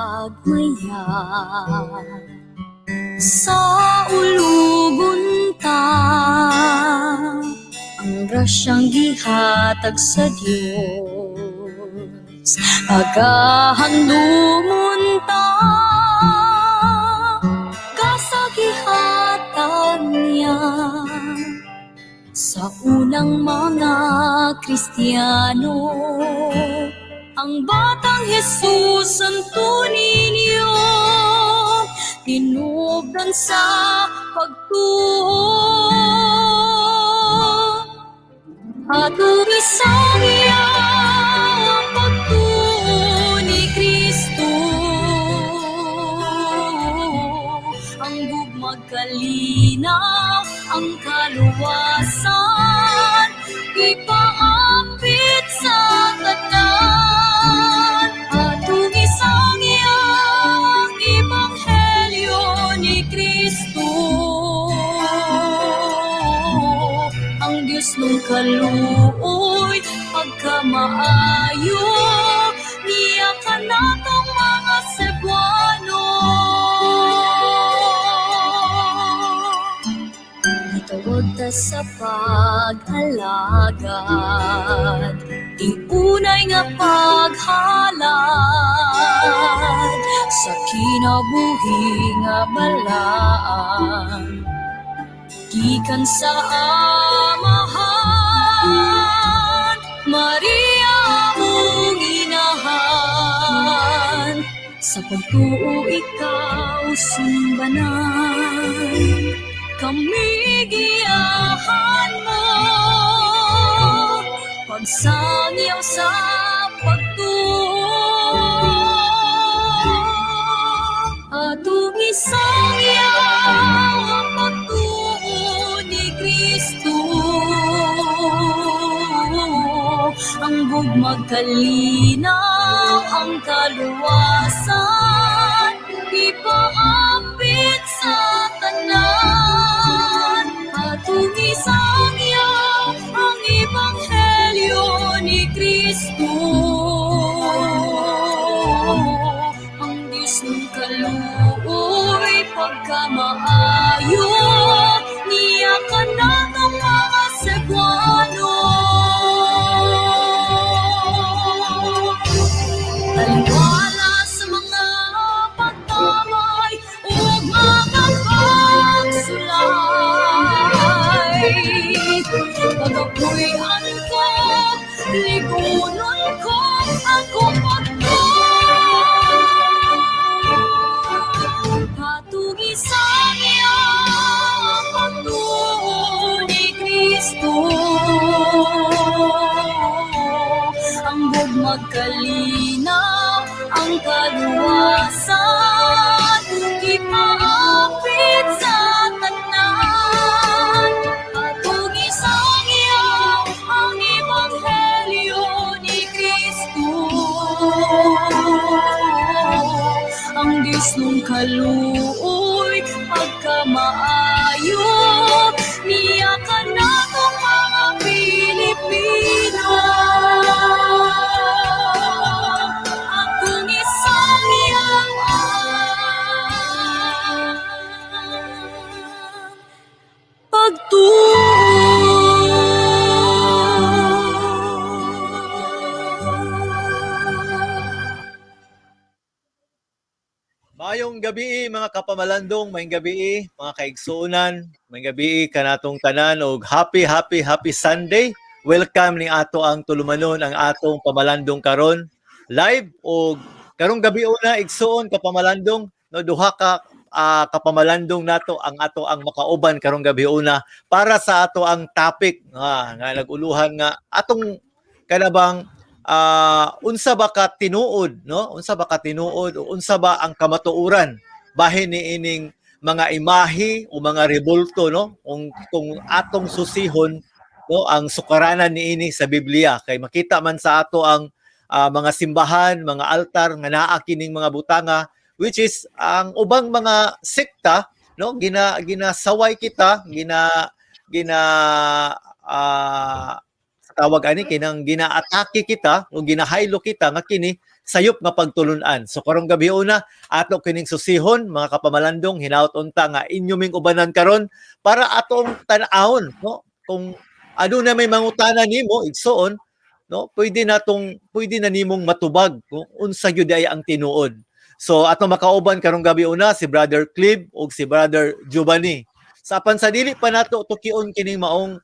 Pagmaya sa ulugon ta, ang grasyang gihatag sa Dios, pagahandumon ta sa gihatag niya sa unang mga Kristiyano. Ang batang Jesus Santo Niño, tinubdan sa pagtuo. Atong isangyaw ang pagtuo ni Kristo, ang gugma'g kalinaw, ang kaluwasan, ipaapit sa tanan. Atong isangyaw ang Ebanghelyo ni Kristo, ang Diyos nung kaluoy, pagkamaayo niya kanatong mga Cebuano. Gitawag ta sa pag-alagad, tiunay nga paghalad sa kinabuhi nga balaan gikan sa Amahan. Maria, among inahan, sa pagtuo ikaw sumbanan, kami giyahan mo pagsangyaw sa pagtuo. Atong isangyaw ang pagtuo ni Kristo, ang gugma'g kalinaw, ang kaluwasan, ipaapit sa tanan. Atong isangyaw ang Ebanghelyo ni Kristo, ang Diyos ng kaluoy, pagkamaayo niya kanatong mga Cebuano. Taliwala sa mga pagkamay ug mga pagsulay, pagapuy-an ko, ligunon ko akong pagtuo. Atong isangyaw ang pagtuo ni Kristo, ang gugma'g kalinaw, ang kaluwasan, ipaapit sa tanan. Atong isangyaw ang Ebanghelyo ni Kristo, ang Diyos nung kaluoy, pagkamaayo niya kanatong mga Pilipino. Atong isangyaw ang pagtuo. Maayong gabi, mga kapamalandong, maayong gabi, mga kaigsuonan, maayong gabi kanatong tanan og happy, happy, happy Sunday. Welcome ni ato ang tulumanon, ang atong pamalandong karon live og karong gabi una, igsuon, kapamalandong, no, duha ka kapamalandong nato ang ato ang makauban karong gabi una para sa ato ang topic nga naguluhan nga atong kanabang unsa ba ka tinuod, no, unsa ba ka tinuod o unsa ba ang kamatuoran bahin ni ining mga imahe o mga rebulto, no, kung atong susihon, no, ang sukaranan niini sa Biblia, kay makita man sa ato ang mga simbahan, mga altar nga naa kining mga butanga, which is ang ubang mga sekta, no, ginasaway kita, gina gina sa tawag ani kinang ginaatake kita o ginahaylo kita nga kini Sayop nga pagtulunan. So karong gabi una, ato kining susihon, mga kapamalandong. Hinaut unta nga inyo ming ubanan karon para atong tan-awon, no, kung aduna may mangutana nimo, igsoon, no, pwede na nimong matubag kung unsa gyud ay ang tinuod. So ato makauban karong gabi una si Brother Clib ug si Brother Giovanni. Sa apan sa dili pa nato tukion kining maong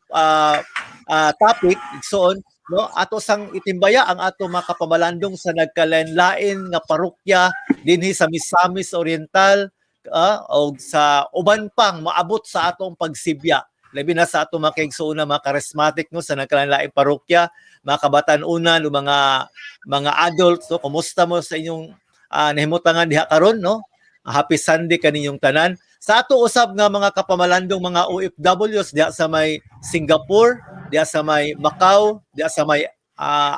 topic, igsoon, no, ato sang itimbaya ang ato mga kapamalandong sa nagkalain-lain nga parokya dinhi sa Misamis Oriental og sa uban pang maabot sa atong pagsibya, labi na sa atong mga kaigsuonan, mga charismatic, no, sa nagkalain-laing parokya, mga kabatan-unan o mga adults, no. Kumusta mo sa inyong nahimutangan diha karon, no? Happy Sunday kaninyong tanan. Sa ato usab nga mga kapamalandong mga OFWs diha sa may Singapore, diha sa may Macau, diha sa may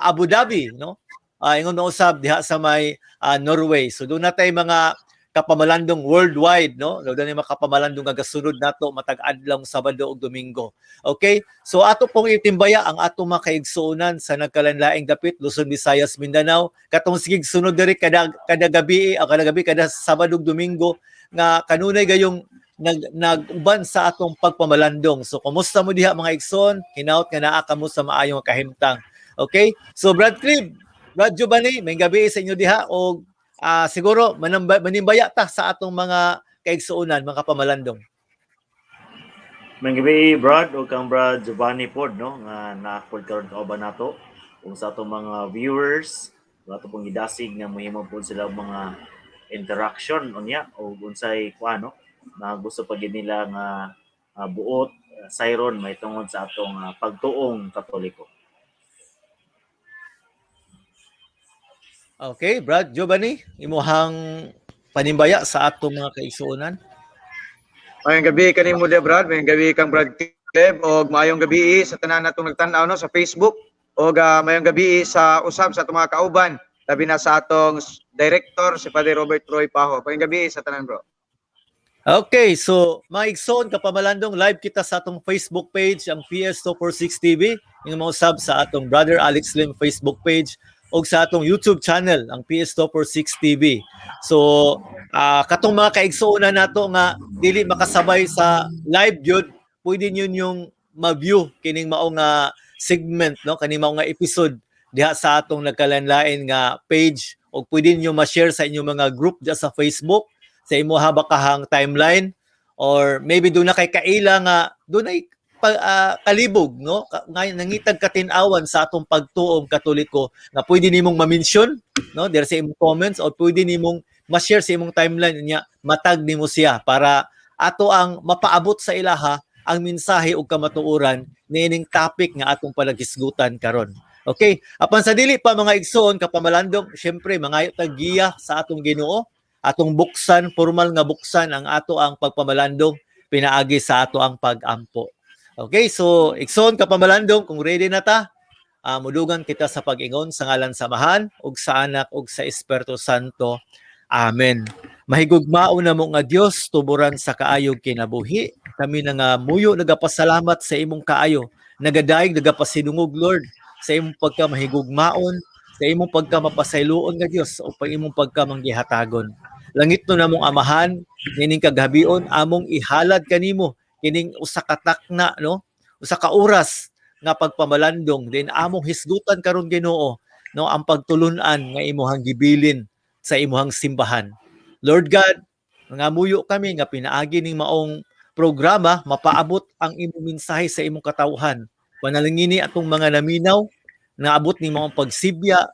Abu Dhabi, no? Ingon na usab diha sa may Norway. So duna tay mga kapamalandong worldwide, no? Doon na mga kapamalandong nga gasunod nato matag adlaw, Sabado ug Domingo. Okay? So ato pong itimbaya ang ato mga kaigsuonan sa nagkalainlaing dapit, Luzon, Visayas, Mindanao, katong sigig sunod diri kada kada gabi, kada gabi, kada Sabado ug Domingo nga kanunay gayong nag naguban sa atong pagpamalandong. So kumusta mo diha, mga igsoon? Hinaut nga naa kamo sa maayong kahimtang. Okay? So Brad Clib, Brad Giovanni, maayong gabi sa inyo diha og siguro manimbaya ta sa atong mga kaigsuonan, mga kapamalandong. Maayong gabi, Brad, ug kang Brad Giovanni pod, no, nga naa pod karon kauban nato ug sa atong mga viewers, ato pong gidasig nga mohimo pod sila og mga interaction unya og unsay kuan, no, na gusto pa gid nila nga buot sayron mahitungod sa atong pagtuong Katoliko. Okay, Brad Giovanni, imuhang panimbaya sa atong mga kaigsuonan. Maayong gabi kanimo dia, Brad, maayong gabi kang Brad Cleb og maayong gabi sa tanan natong nagtan-aw, no, sa Facebook og maayong gabi sa usab sa atong mga kauban, labi na sa atong director, si Padre Robert Roy Paho. Maayong gabi sa tanan, bro. Okay, so mga igsoon, kapamalandong, live kita sa atong Facebook page, ang PS246 TV, yung mga usab sa atong Brother Alex Lim Facebook page o sa atong YouTube channel, ang PS246 TV. So, katong mga kaigsuonan nato nga dili makasabay sa live gyud, pwede niyo yung ma-view kining mao nga segment, no, kaning mao nga episode diha sa atong nagkalain-lain nga page o pwede niyo ma-share sa inyong mga group diha sa Facebook, sa imo habakahang timeline, or maybe duna kay kaila nga dunay kalibog, no, nga nangitag katin-awan sa atong pagtuong Katoliko nga pwede nimong ma-mention, no, dira sa imong comments or pwede nimong ma-share sa imong timeline niya, matag nimo siya para ato ang mapaabot sa ilaha ang mensahe ug kamatuoran niining topic nga atong palaghisgutan karon. Okay, apan sa dili pa, mga igsoon, kapamalandong, syempre mangayo tag giya sa atong Ginoo. Atong buksan, formal nga buksan ang ato ang pagpamalandong pinaagi sa ato ang pag-ampo. Okay, so igsoon, kapamalandong, kung ready na ta, mudugan kita sa pag-ingon sa ngalan sa Amahan ug sa Anak ug sa Espiritu Santo. Amen. Mahigugmao namo nga Dios, tuburan sa kaayog kinabuhi. Kami na nga muyo nagapasalamat sa imong kaayo. Nagadayeg, nagapasinungog, Lord, sa imong pagka mahigugmaon, sa imong pagka mapasayloon nga Dios o pag imong pagka manggihatagon. Langit no namong Amahan, nining kagabion among ihalad kanimo kining usa ka takna, no, usa ka oras nga pagpamalandong din among hisgutan karon, Ginoo, no, ang pagtulun-an nga imuhang gibilin sa imuhang simbahan. Lord God, ngamuyo kami nga pinaagi ning maong programa mapaabot ang imong mensahe sa imong katawhan. Panalangini atong mga naminaw, naabot ni maong pagsibya,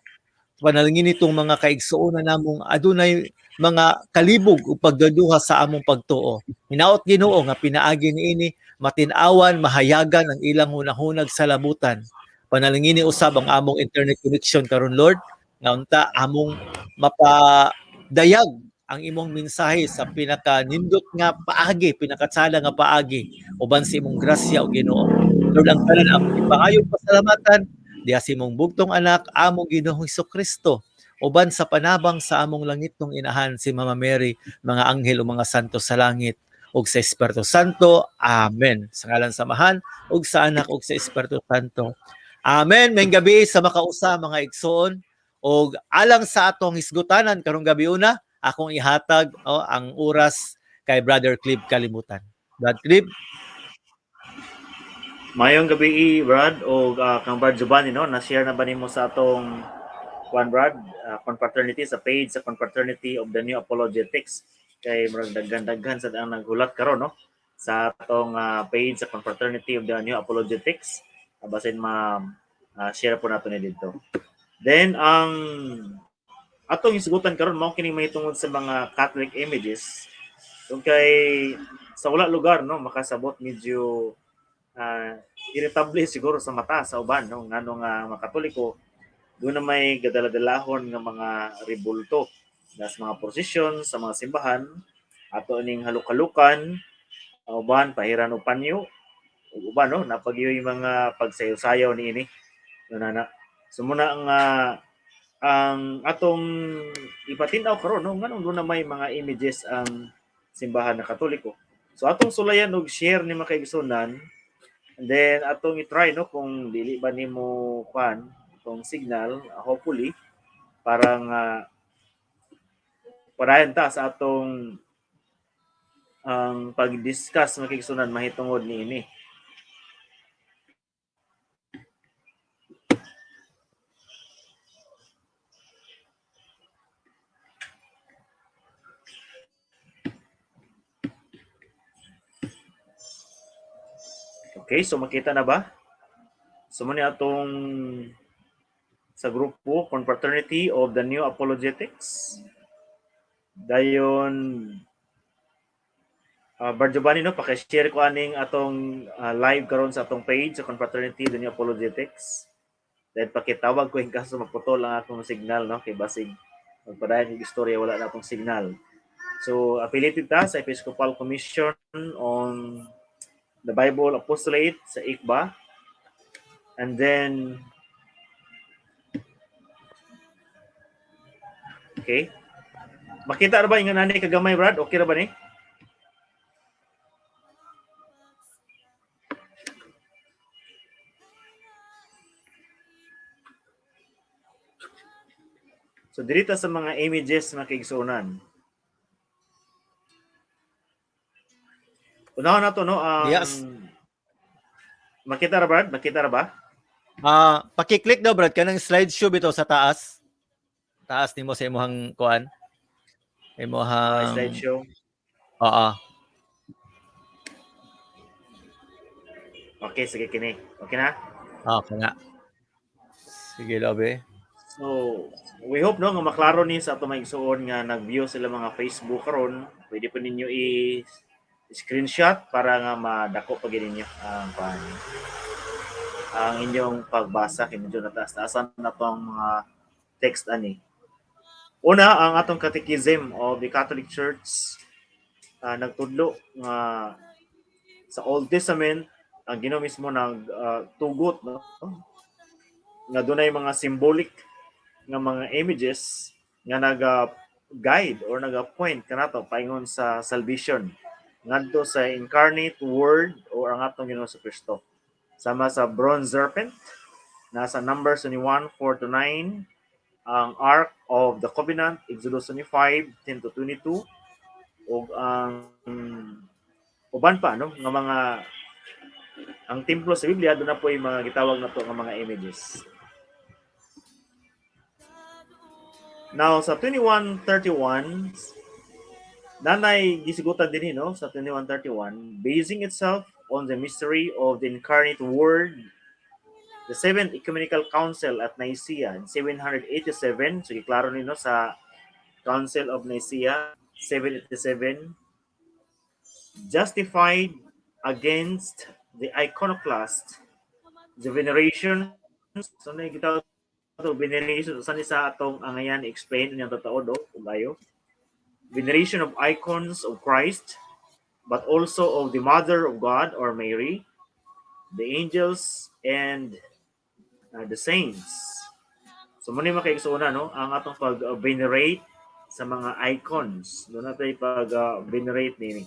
panalangini itong mga kaigsuonan namong adunay mga kalibog ug pagduduha sa among pagtuo. Hinaot, Ginoo, nga pinaagi niini matin-awan, mahayagan ang ilang hunahunag sa labutan. Panalangini usab ang among internet connection karon, Lord, nga unta among mapadayag ang imong mensahe sa pinaka nindot nga paagi, pinakatsala nga paagi uban sa imong grasya o Ginoo. Lord, ang tanan among ipangayong pasalamatan diha sa imong bugtong anak, among Ginoong Kristo, uban sa panabang sa among langitnong inahan si Mama Mary, mga anghel o mga santo sa langit ug sa Espiritu Santo. Amen. Sa ngalan sa Amahan ug sa Anak ug sa Espiritu Santo. Amen. Maayong gabi sa makausa, mga igsoon, Og alang sa atong hisgutanan karong gabi una, akong ihatag, oh, ang oras kay Brother Clib Kalimutan. Brad Clib. Mayong gabi, Brad, o kang Brad Giovanni, no? Na-share na ba nimo sa atong kuan, Brad, Confraternity, sa page sa Confraternity of the New Apologetics, kay murag daghan-daghan sa ang naghulat karon, no, sa atong page sa Confraternity of the New Apologetics. Basin ma share po nato ni dito. Then ang atong hisgutan karon mao kini mahitungod sa mga Catholic images. Kung kay sa wala lugar, no, makasabot medyo irritable siguro sa mata sa uban, no, ngano nga mga Katoliko doon na may gadala-dalahon nga mga rebulto na sa mga prosesyon sa mga simbahan, ato ning haluk-halukan, ang uban pahiran og panyo ug uban, no, napagyoy mga pagsayaw-sayaw niini, no, nana. So muna ang atong ipatin-aw karon, no, nganong doon na may mga images ang simbahan na Katoliko. So atong sulayan og share ni mga kaigsunan, and then atong i-try, no, kung dili ba nimo kwan itong signal, hopefully parang padayon ta sa atong ang pag-discuss, mga kaigsunan, mahitungod niini. Okay, so makita na ba? So muna atong sa grupo Confraternity of the New Apologetics. Dayon, Brad Giovanni, no, paki-share ko aning atong live karon sa atong page sa Confraternity of the New Apologetics. Then pakitawag ko in kaso maputol ang akong signal, no, kay basig magpadayon og istorya wala na akong signal. So affiliated ta sa Episcopal Commission on the Bible Apostolate sa ICBA. And then okay. Makita ra ba yung nani kagamay, Brad? Okay ra ba ni? So dirita sa mga images, mga kaigsuonan. Unahon na to, no, ang Yes. Makita ra, Brad? Makita ra ba? Paki-click daw, Brad, kanang slideshow bitaw sa taas. Taas nimo sa imong kuan. Imong Slideshow. Oo. Okay, sige kini. Okay na? Okay na. Sige, lobe. So, we hope, no, nga maklaro ni sa ato mga igsuon nga nag-view sila mga Facebook karon. Pwede po ninyo i screenshot para nga madako pa gid ninyo ang kuan, ang inyong pagbasa kay medyo nataas-taasan na to ang mga text ani. Una, ang atong Catechism of the Catholic Church nagtudlo nga sa Old Testament ang Ginoo mismo nag tugot, no, nga dunay mga symbolic nga mga images nga naga guide or naga-point kanato paingon sa salvation ngadto sa incarnate Word o ang atong Ginoo sa Kristo. Sama sa bronze serpent nasa Numbers 21:4 to 9, ang Ark of the Covenant, Exodus 25:10 to 22, ug ang uban pa, no, nga mga ang templo sa Biblia doon na po yung mga gitawag na to nga mga images. Now sa 2131, nanay gisigutan din, no, sa 2131, basing itself on the mystery of the incarnate Word, the Seventh Ecumenical Council at Nicaea in 787, so giklaro nino sa Council of Nicaea 787, justified against the iconoclast the veneration. So na gitawag to veneration sa ni sa atong angayan explain niya totoo do kung ayo veneration of icons of Christ but also of the Mother of God or Mary, the angels and the saints. So muna yung makaigsuona, no, ang atong pag-venerate sa mga icons. Doon natin pag-venerate nini.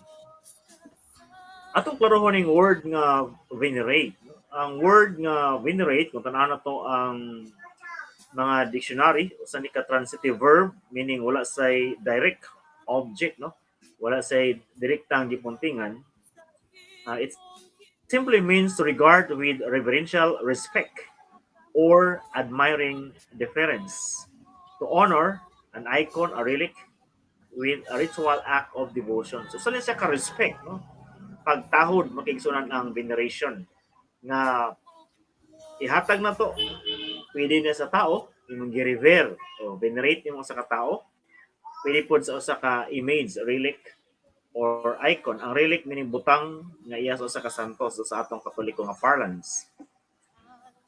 Atong klarohon ning word nga venerate. Ang word nga venerate, kung tan-aw na to ang mga dictionary, usa ni ka transitive verb, meaning wala say direct object, no? Wala say direktang gipuntingan. It simply means to regard with reverential respect or admiring deference, to honor an icon, a relic, with a ritual act of devotion. So, usa siya ka respect, no? Pagtahod, mga kaigsuonan, ang veneration nga ihatag na to, pwede na sa tao imong gi-revere o venerate nimo sa katao, pwede pod sa usa ka image, relic or icon. Ang relic meaning butang nga iya sa usa ka santo, so sa atong Katoliko nga parlance.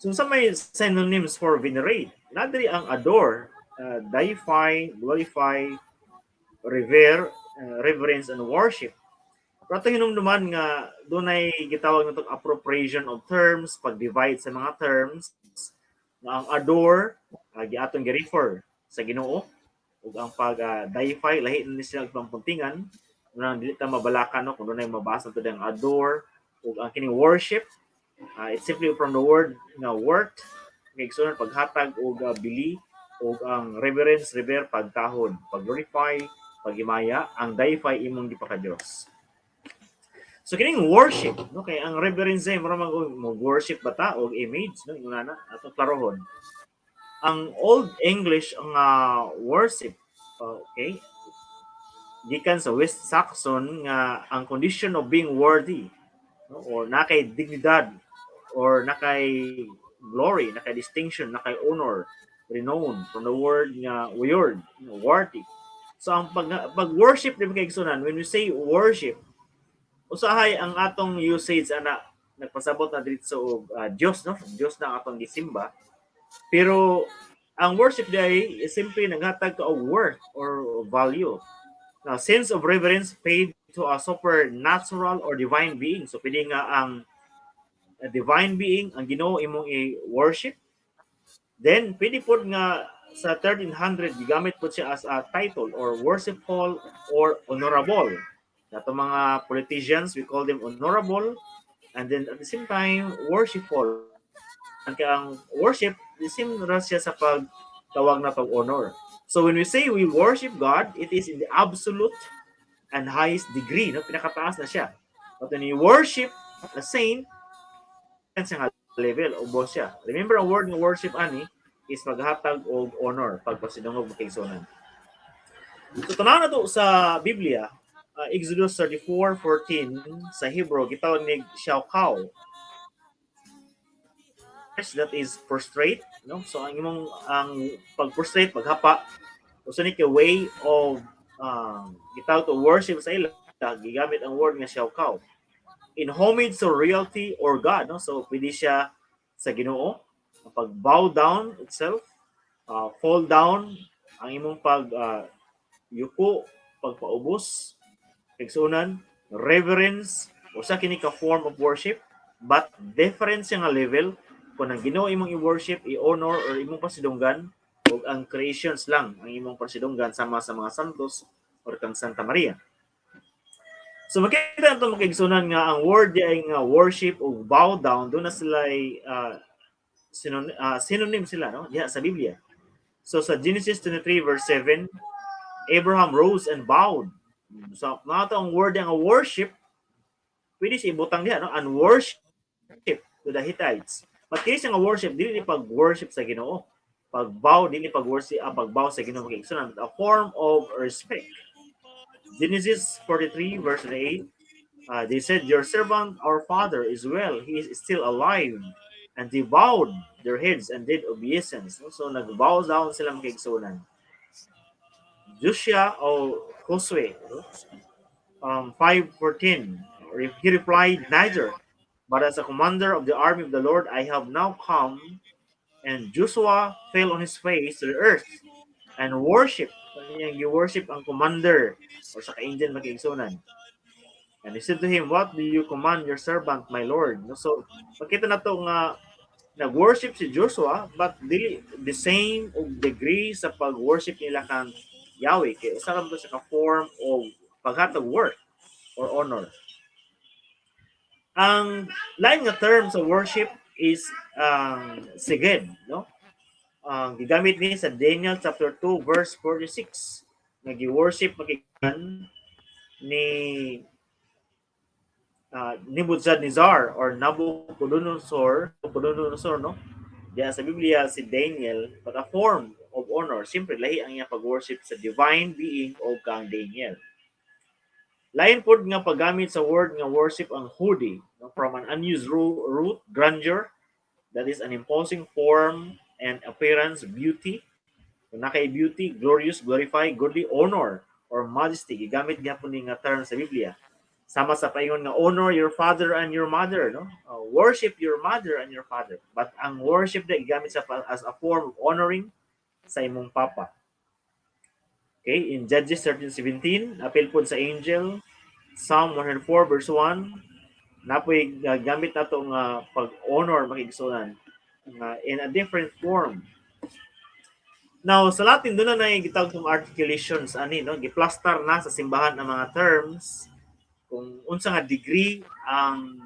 So sa may synonyms for venerate na diri ang adore, deify, glorify, revere, reverence and worship. Pero ito hinumduman nga dunay gitawag natong appropriation of terms, pag-divide sa mga terms, nga ang adore giatong gi-refer sa Ginoo ug ang pag deify lahi ni sila pampuntingan nang dili ta mabalaka, no, kung dunay mabasa to ang adore ug ang kining worship. It's simply from the word nga worth, mga, paghatag og bili, ug ang reverence, revere, pagtahod, pag-glorify, paghimaya, ang deify imong gipaka-Dios. So kining worship, no, kay ang reverence ay mura mag worship ba ta og image, no, ingon na atong klarohon. Ang Old English ang worship, okay, gikan sa West Saxon nga ang condition of being worthy, no, or nakay dignidad or nakay glory, nakay distinction, nakay honor, renown, from the word nga weird, worthy. So ang pag worship di ba, kaigsuonan, when we say worship, usahay ang atong usage ana nagpasabot na diretso og Dios, no? Dios na ang atong gisimba. Pero ang worship day is simply naghatag ka og worth or value. Now, sense of reverence paid to a supernatural or divine being. So pwede nga ang a divine being, ang Ginoo, imong i-worship. Then pwede pod nga sa 1300 gigamit pod siya as a title or worshipful or honorable. Ato mga politicians, we call them honorable and then at the same time worshipful. Ang worship, the same ra siya sa pagtawag na pag-honor. So when we say we worship God, it is in the absolute and highest degree, no? Pinakataas na siya. But when you worship a saint, siya nga level, ubos siya. Remember, ang word ng worship ani is paghatag og honor, pagpasidungog, mga kaigsuonan. So tanaw na to sa Biblia, Exodus 34:14, sa Hebrew gitawag ni Shaukau. That is prostrate, no? So ang imong ang pag-prostrate, paghapa, usa ni ka way of gitawag to worship sa ila, gigamit ang word nga Shaukau. In homage to royalty or God, no? So pwede siya sa Ginoo, pag bow down itself, fall down, ang imong pag yuko, pagpaubos, kaigsuonan, reverence, usa kini ka form of worship, but different siya nga level kung ang Ginoo imong i-worship, i-honor or imong pasidunggan ug ang creations lang ang imong pasidunggan sama sa mga santos or kang Santa Maria. So makita nato, mga kaigsuonan, nga ang word di ay nga worship o bow down, duna sila ay synonym sila, no, diha sa Biblia. So sa Genesis 23 verse 7, Abraham rose and bowed. So nato ang word nga worship, pwede siya ibutang diha, no, and worship to the Hittites. But kini siya nga worship dili ni pag-worship sa Ginoo. Pag-bow dili pag-worship, pag-bow sa Ginoo, mga kaigsuonan, a form of respect. Genesis 43 verse 8, they said, "Your servant, our father, is well. He is still alive." And they bowed their heads and did obeisance. So nag-bow down sila, mga kaigsuonan. Joshua o Josue, no? 5:14, he replied, "Neither, but as a commander of the army of the Lord, I have now come." And Joshua fell on his face to the earth and worship. Kanyang worship ang commander or sa ka-angel, mga kaigsuonan. And he said to him, "What do you command your servant, my Lord?" No? So, makita na to nga nag-worship si Joshua but dili the same og degree sa pag-worship nila kang Yahweh kay usa ra to sa ka form of paghatag worth or honor. Ang lain nga term sa worship is ang siged, no? Ang gigamit ni sa Daniel chapter 2 verse 46 nga gi-worship makikan ni Nebuchadnezzar or Nabucodonosor, no? Diya sa Biblia si Daniel, but a form of honor. Siyempre, lahi ang iyang pag-worship sa divine being o kang Daniel. Lain pod nga paggamit sa word nga worship ang hudi, no, from an unused root, grandeur, that is an imposing form and appearance, beauty. Kung nakay beauty, glorious, glorify, godly, honor, or majesty. Gigamit gyapon ni nga term sa Biblia. Sama sa paingon nga honor your father and your mother, no? Worship your mother and your father. But ang worship na gigamit sa as a form of honoring sa imong papa. Okay, in Judges 13:17, apil pod sa angel, Psalm 104 verse 1, napoy gamit nato nga pag-honor, makigsunan, nga in a different form. Now, sa Latin, doon na gitawag tong articulations ani, no? Giplastar na sa simbahan ang mga terms kung unsa nga degree ang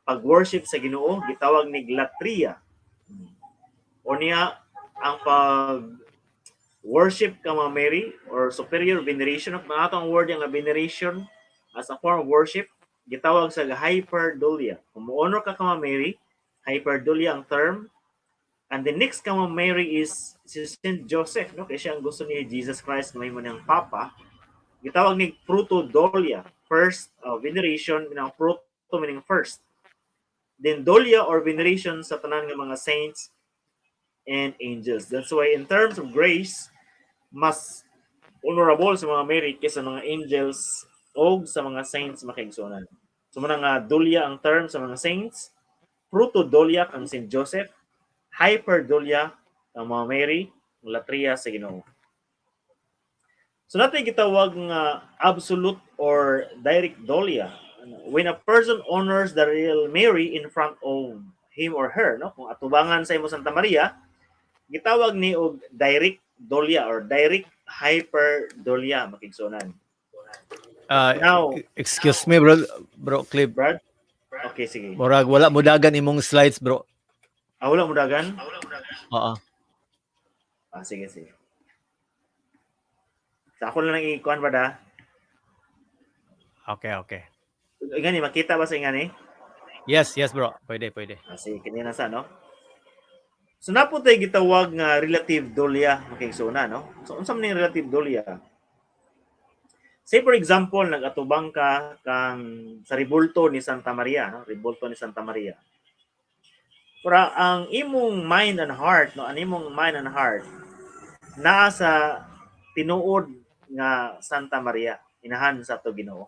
pag-worship sa Ginoo, gitawag ni latria. O niya ang pag worship ka Mama Mary or superior veneration of mga atong word nga veneration as a form of worship, gitawag sa hyperdulia. Kung mo-honor ka ka Mama Mary, hyperdulia ang term. And the next ka Mama Mary is si Saint Joseph, no? Kaya siya ang gusto ni Jesus Christ na mahimo niyang papa. Gitawag ni protodolia, first veneration, meaning proto meaning first. Then dolia or veneration sa tanan nga mga saints and angels. That's why in terms of grace, mas honorable sa mga Mary kaysa mga angels o sa mga saints, makaigsunan. So muna nga dolia ang term sa mga saints, protodolia kang Saint Joseph, hyperdolia ang mga Mary, latria sa Ginoo. So natin gitawag nga absolute or direct dolia. When a person honors the real Mary in front of him or her, no? Kung atubangan sa imo Santa Maria, gitawag ni og direct dolia or direct hyperdolia, makigsunan. Now, excuse me, bro, bro Clip. Brad? Okay, sige. Murag wala mo dagan imong slides, bro. Ah, wala mo dagan? Oo. Ah, sige, sige. Sa ako na lang i-kuan ba da? Okay. Ingani, makita ba sa ingani? Yes, bro. Pwede, pwede. Ah, sige, kini na sa, no? So, napo tayo gitawag nga relative dolia, makigsuna, no? So, unsa man yung relative dolia? Say for example, nag-atubang ka kang sa rebulto ni Santa Maria, no? Rebulto ni Santa Maria. Pero ang imong mind and heart, no, ang imong mind and heart naa sa tinuod nga Santa Maria, inahan sa ato Ginoo.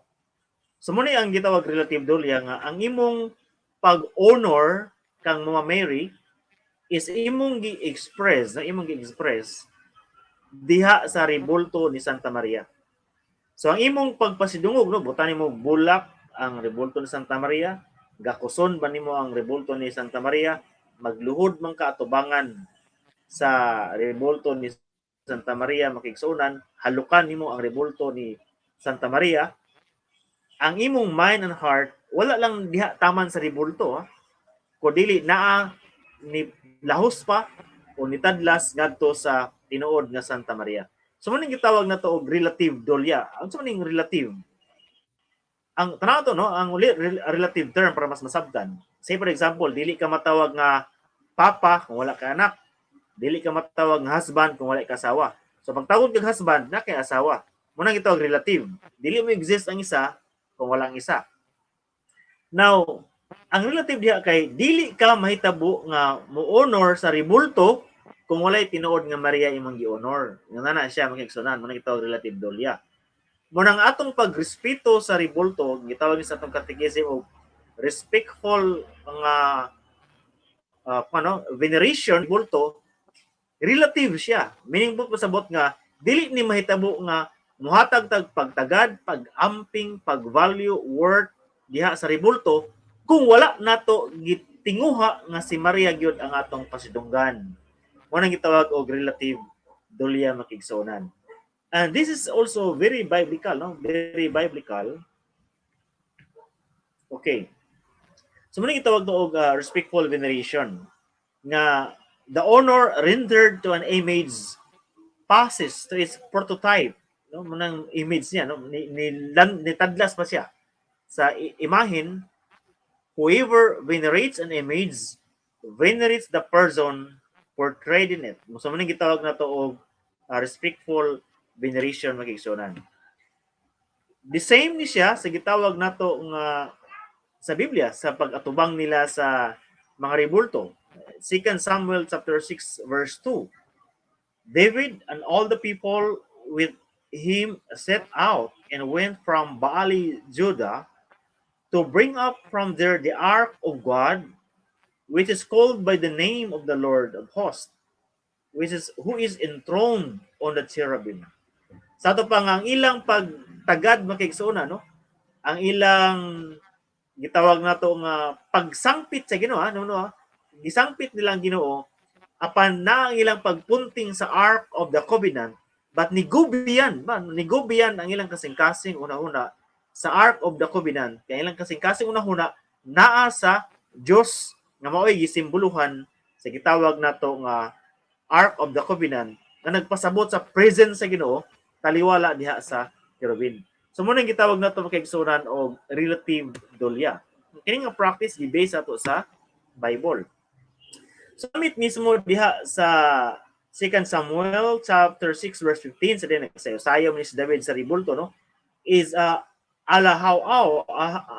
So mo ni ang gitawag relative dolia nga ang imong pag-honor kang Mama Mary is imong gi-express, na imong gi-express diha sa rebulto ni Santa Maria. So ang imong pagpasidungog, no, butan nimo bulak ang rebulto ni Santa Maria, gakuson ba nimo ang rebulto ni Santa Maria, magluhod man ka atubangan sa rebulto ni Santa Maria, makigsuonan, halukan nimo ang rebulto ni Santa Maria, ang imong mind and heart wala lang diha taman sa rebulto ha. Kung dili naa ni lahos pa o nitadlas ngadto sa tinuod nga Santa Maria. So mo ning gitawag na to og relative dolia. Ang sa ning relative? Ang tanaw to, no, ang uli, relative term para mas masabtan. Say for example, dili ka matawag nga papa kung wala ka anak. Dili ka matawag nga husband kung wala ka asawa. So pag tawag kag husband, na kay asawa. Mo nang gitawag relative. Dili mo exist ang isa kung wala ang isa. Now, ang relative diha kay dili ka mahitabo nga mo-honor sa rebulto kung walay tinuod nga Maria imong gi-honor. Nga na siya, makigsunan, mo nang gitawag relative dolia. Mo nang atong pagrespeto sa rebulto, gitawag ni sa atong catechism og respectful nga ano, veneration rebulto, relative siya. Meaning po pasabot nga dili ni mahitabo nga muhatag tag pagtagad, pag-amping, pag-value, worth diha sa rebulto kung wala nato gitinguha nga si Maria gyud ang atong pasidunggan. Mo nang gitawag og relative dolia, makigsuonan. And this is also very biblical, no? Very biblical. Okay. So mo nang gitawag og respectful veneration nga The honor rendered to an image passes to its prototype, no? Munang image niya, no, ni tadlas pa siya sa imahin. Whoever venerates an image venerates the person portrayed in it. So mo gitawag na to og respectful veneration, mga kaigsuonan. The same ni siya sa gitawag nato nga sa Biblia sa pag-atubang nila sa mga rebulto. 2 Samuel chapter 6 verse 2. David and all the people with him set out and went from Baali Judah to bring up from there the ark of God, which is called by the name of the Lord of hosts, which is who is enthroned on the cherubim. Sa ato pa nga ang ilang pagtagad, mga kaigsuonan, no? Ang ilang gitawag nato nga pagsangpit sa Ginoo, no? Gisangpit nila ang Ginoo apan na ang ilang pagpunting sa Ark of the Covenant, but nigubiyan man, nigubiyan ang ilang kasing-kasing una-una sa Ark of the Covenant, kay ilang kasing-kasing una-una naa sa Dios nga mao'y gisimboluhan sa gitawag nato nga Ark of the Covenant nga nagpasabot sa presence sa Ginoo taliwala diha sa kerubin. So mo nang gitawag nato, mga kaigsuonan, og relative dulia. Kini nga practice gi-base ato sa Bible. So gamit mismo diha sa 2 Samuel chapter 6 verse 15 sa din nagsayo-sayo ni si David sa ribulto, no, is ala how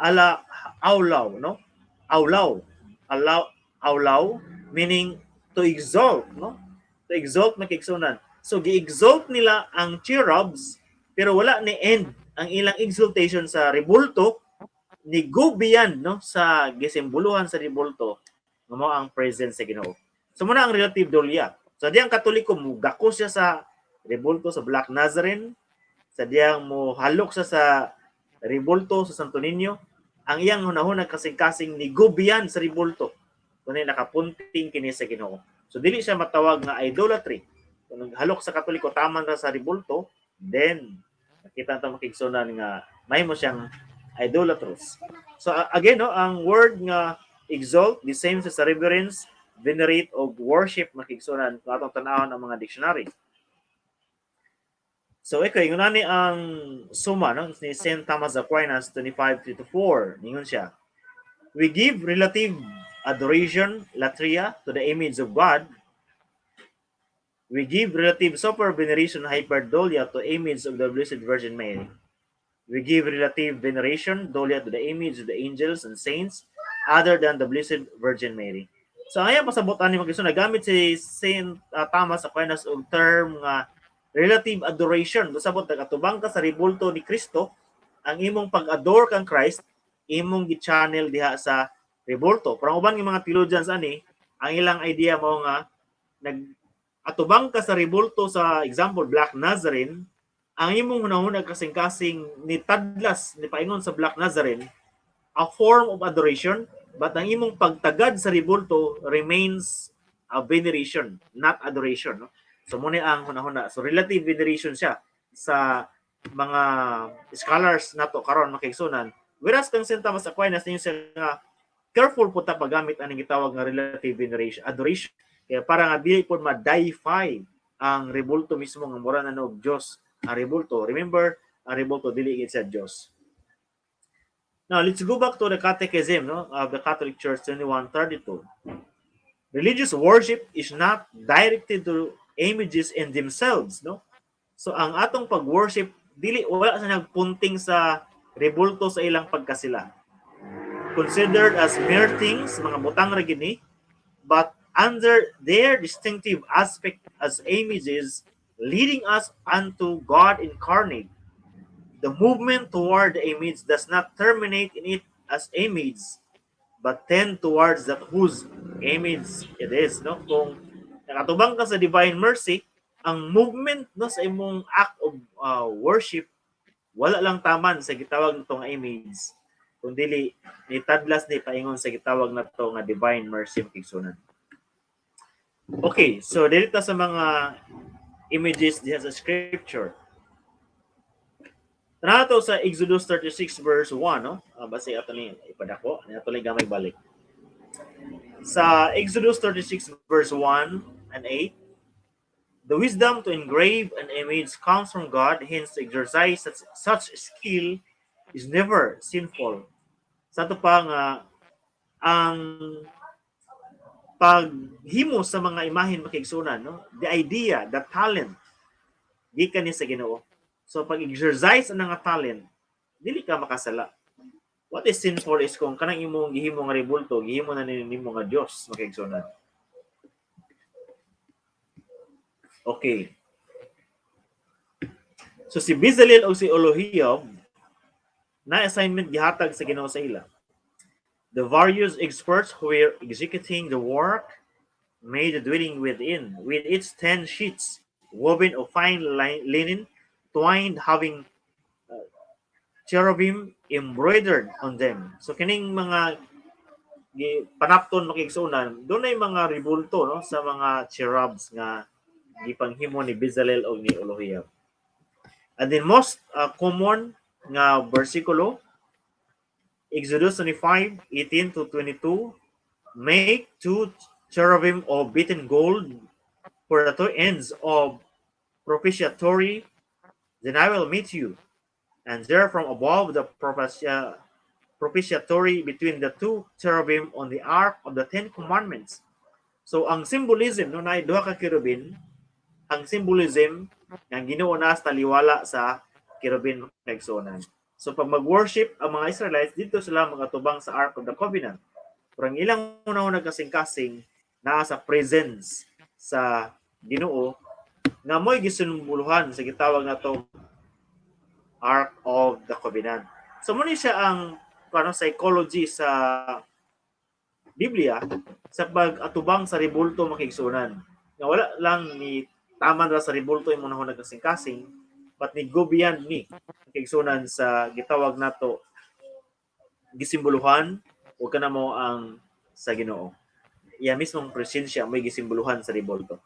ala awlaw, no, awlaw, alaw, awlaw, meaning to exalt, no, to exalt, mga kaigsuonan. So gi-exalt nila ang cherubs pero wala ni end ang ilang exaltation sa rebulto, ni go beyond, no, sa gisimboluhan sa rebulto nga mao ang presence sa Ginoo. So muna ang relative dulia. So di ang Katoliko mo gako siya sa rebulto sa Black Nazarene, sa diyang mo halok siya sa rebulto sa Santo Niño, ang iyang hunahuna kasing-kasing ni go beyond sa rebulto kundi nakapunting kini sa Ginoo. So dili siya matawag nga idolatry. Kung naghalok sa Katoliko taman ra sa rebulto, then nakita nato, mga kaigsuonan, nga mahimo siyang idolatrous. So again, no, ang word nga exalt, the same sa reverence, venerate o worship, mga kaigsuonan, kung atong tan-awon ang mga dictionary. So ikaw, ingon ni ang Suma, no, ni Saint Thomas Aquinas 25:3-4, ningon siya, "We give relative adoration, latria, to the image of God. We give relative super veneration, hyperdulia, to image of the Blessed Virgin Mary. We give relative veneration, dulia, to the image of the angels and saints other than the Blessed Virgin Mary." So ngayon pasabot ani, mga kaigsuonan, nagamit si Saint Thomas Aquinas og term nga relative adoration. Pasabot nagatubang ka sa rebulto ni Kristo, ang imong pag-adore kang Christ imong gi-channel diha sa rebulto. Pero ang uban nga mga theologians ani, ang ilang idea mao nga nag atubang ka sa rebulto sa example Black Nazarene, ang imong hunahuna kasing-kasing ni tadlas ni paingon sa Black Nazarene, a form of adoration, but ang imong pagtagad sa rebulto remains a veneration, not adoration, no? So mo ni ang hunahuna. So relative veneration siya sa mga scholars nato karon, mga kaigsuonan. Whereas kang Saint Thomas Aquinas, ninyo siya nga careful po ta paggamit aning gitawag nga relative veneration, adoration. Kaya para nga dili po ma-deify ang rebulto mismo nga mura na og Dios ang rebulto. Remember, ang rebulto dili gid sa Dios. Now, let's go back to the Catechism, no, of the Catholic Church 2132. Religious worship is not directed to images in themselves, no? So ang atong pag-worship dili wala sa nagpunting sa rebulto sa ilang pagkasila. Considered as mere things, mga butang ra gini, but under their distinctive aspect as images leading us unto God incarnate. The movement toward the image does not terminate in it as image, but tend towards that whose image it is. No? Kung nakatubang ka sa Divine Mercy, ang movement, no, sa imong act of worship, wala lang taman sa gitawag nito nga image, kung dili ni tadlas ni paingon sa gitawag nato nga Divine Mercy, mga kaigsuonan. Okay, so dito sa mga images diha sa scripture. Tanaw to sa Exodus 36 verse 1, no? Basta ato ni ipadako, ani ato lang gamay balik. Sa Exodus 36 verse 1 and 8, the wisdom to engrave an image comes from God, hence to exercise such skill is never sinful. Sa ato pa nga ang paghimo sa mga imahen, mga kaigsuonan, no? The idea, the talent, gikan ni sa Ginoo. So pag exercise ang nga talent, dili ka makasala. What is sinful is kung kanang imong gihimo nga rebulto, gihimo na nimo nga Dios, mga kaigsuonan. Okay. So si Bezalel o si Oholiab na assignment gihatag sa Ginoo sa ila. The various experts who were executing the work made the dwelling within, with its 10 sheets woven of fine linen, twined, having cherubim embroidered on them. So kining mga panapton, mga kaigsuonan, dunay mga rebulto, no, sa mga cherubs nga gipanghimo ni Bezalel og ni Oholiab. And then most common nga bersikulo, Exodus 25:18 to 22, "Make two cherubim of beaten gold for the two ends of propitiatory, then I will meet you. And there from above the propitiatory between the two cherubim on the ark of the Ten Commandments." So ang symbolism, no, na duha ka kerubin, ang symbolism ng Ginoo na sa taliwala sa kerubin, mga kaigsuonan. So pag mag-worship ang mga Israelites, didto sila magatubang sa Ark of the Covenant. Pero ang ilang una kasing-kasing naa sa presence sa Ginoo nga mo'y gisimboluhan sa gitawag nato Ark of the Covenant. So mao ni siya ang ano, psychology sa Biblia sa pag-atubang sa rebulto, mga kaigsuonan. Nga wala lang ni taman ra sa rebulto imong hunahuna kasing-kasing, but ni go beyond ni, mga kaigsuonan, sa gitawag nato gisimboluhan o kana mo ang sa Ginoo. Iya mismong presensya may gisimboluhan sa rebulto.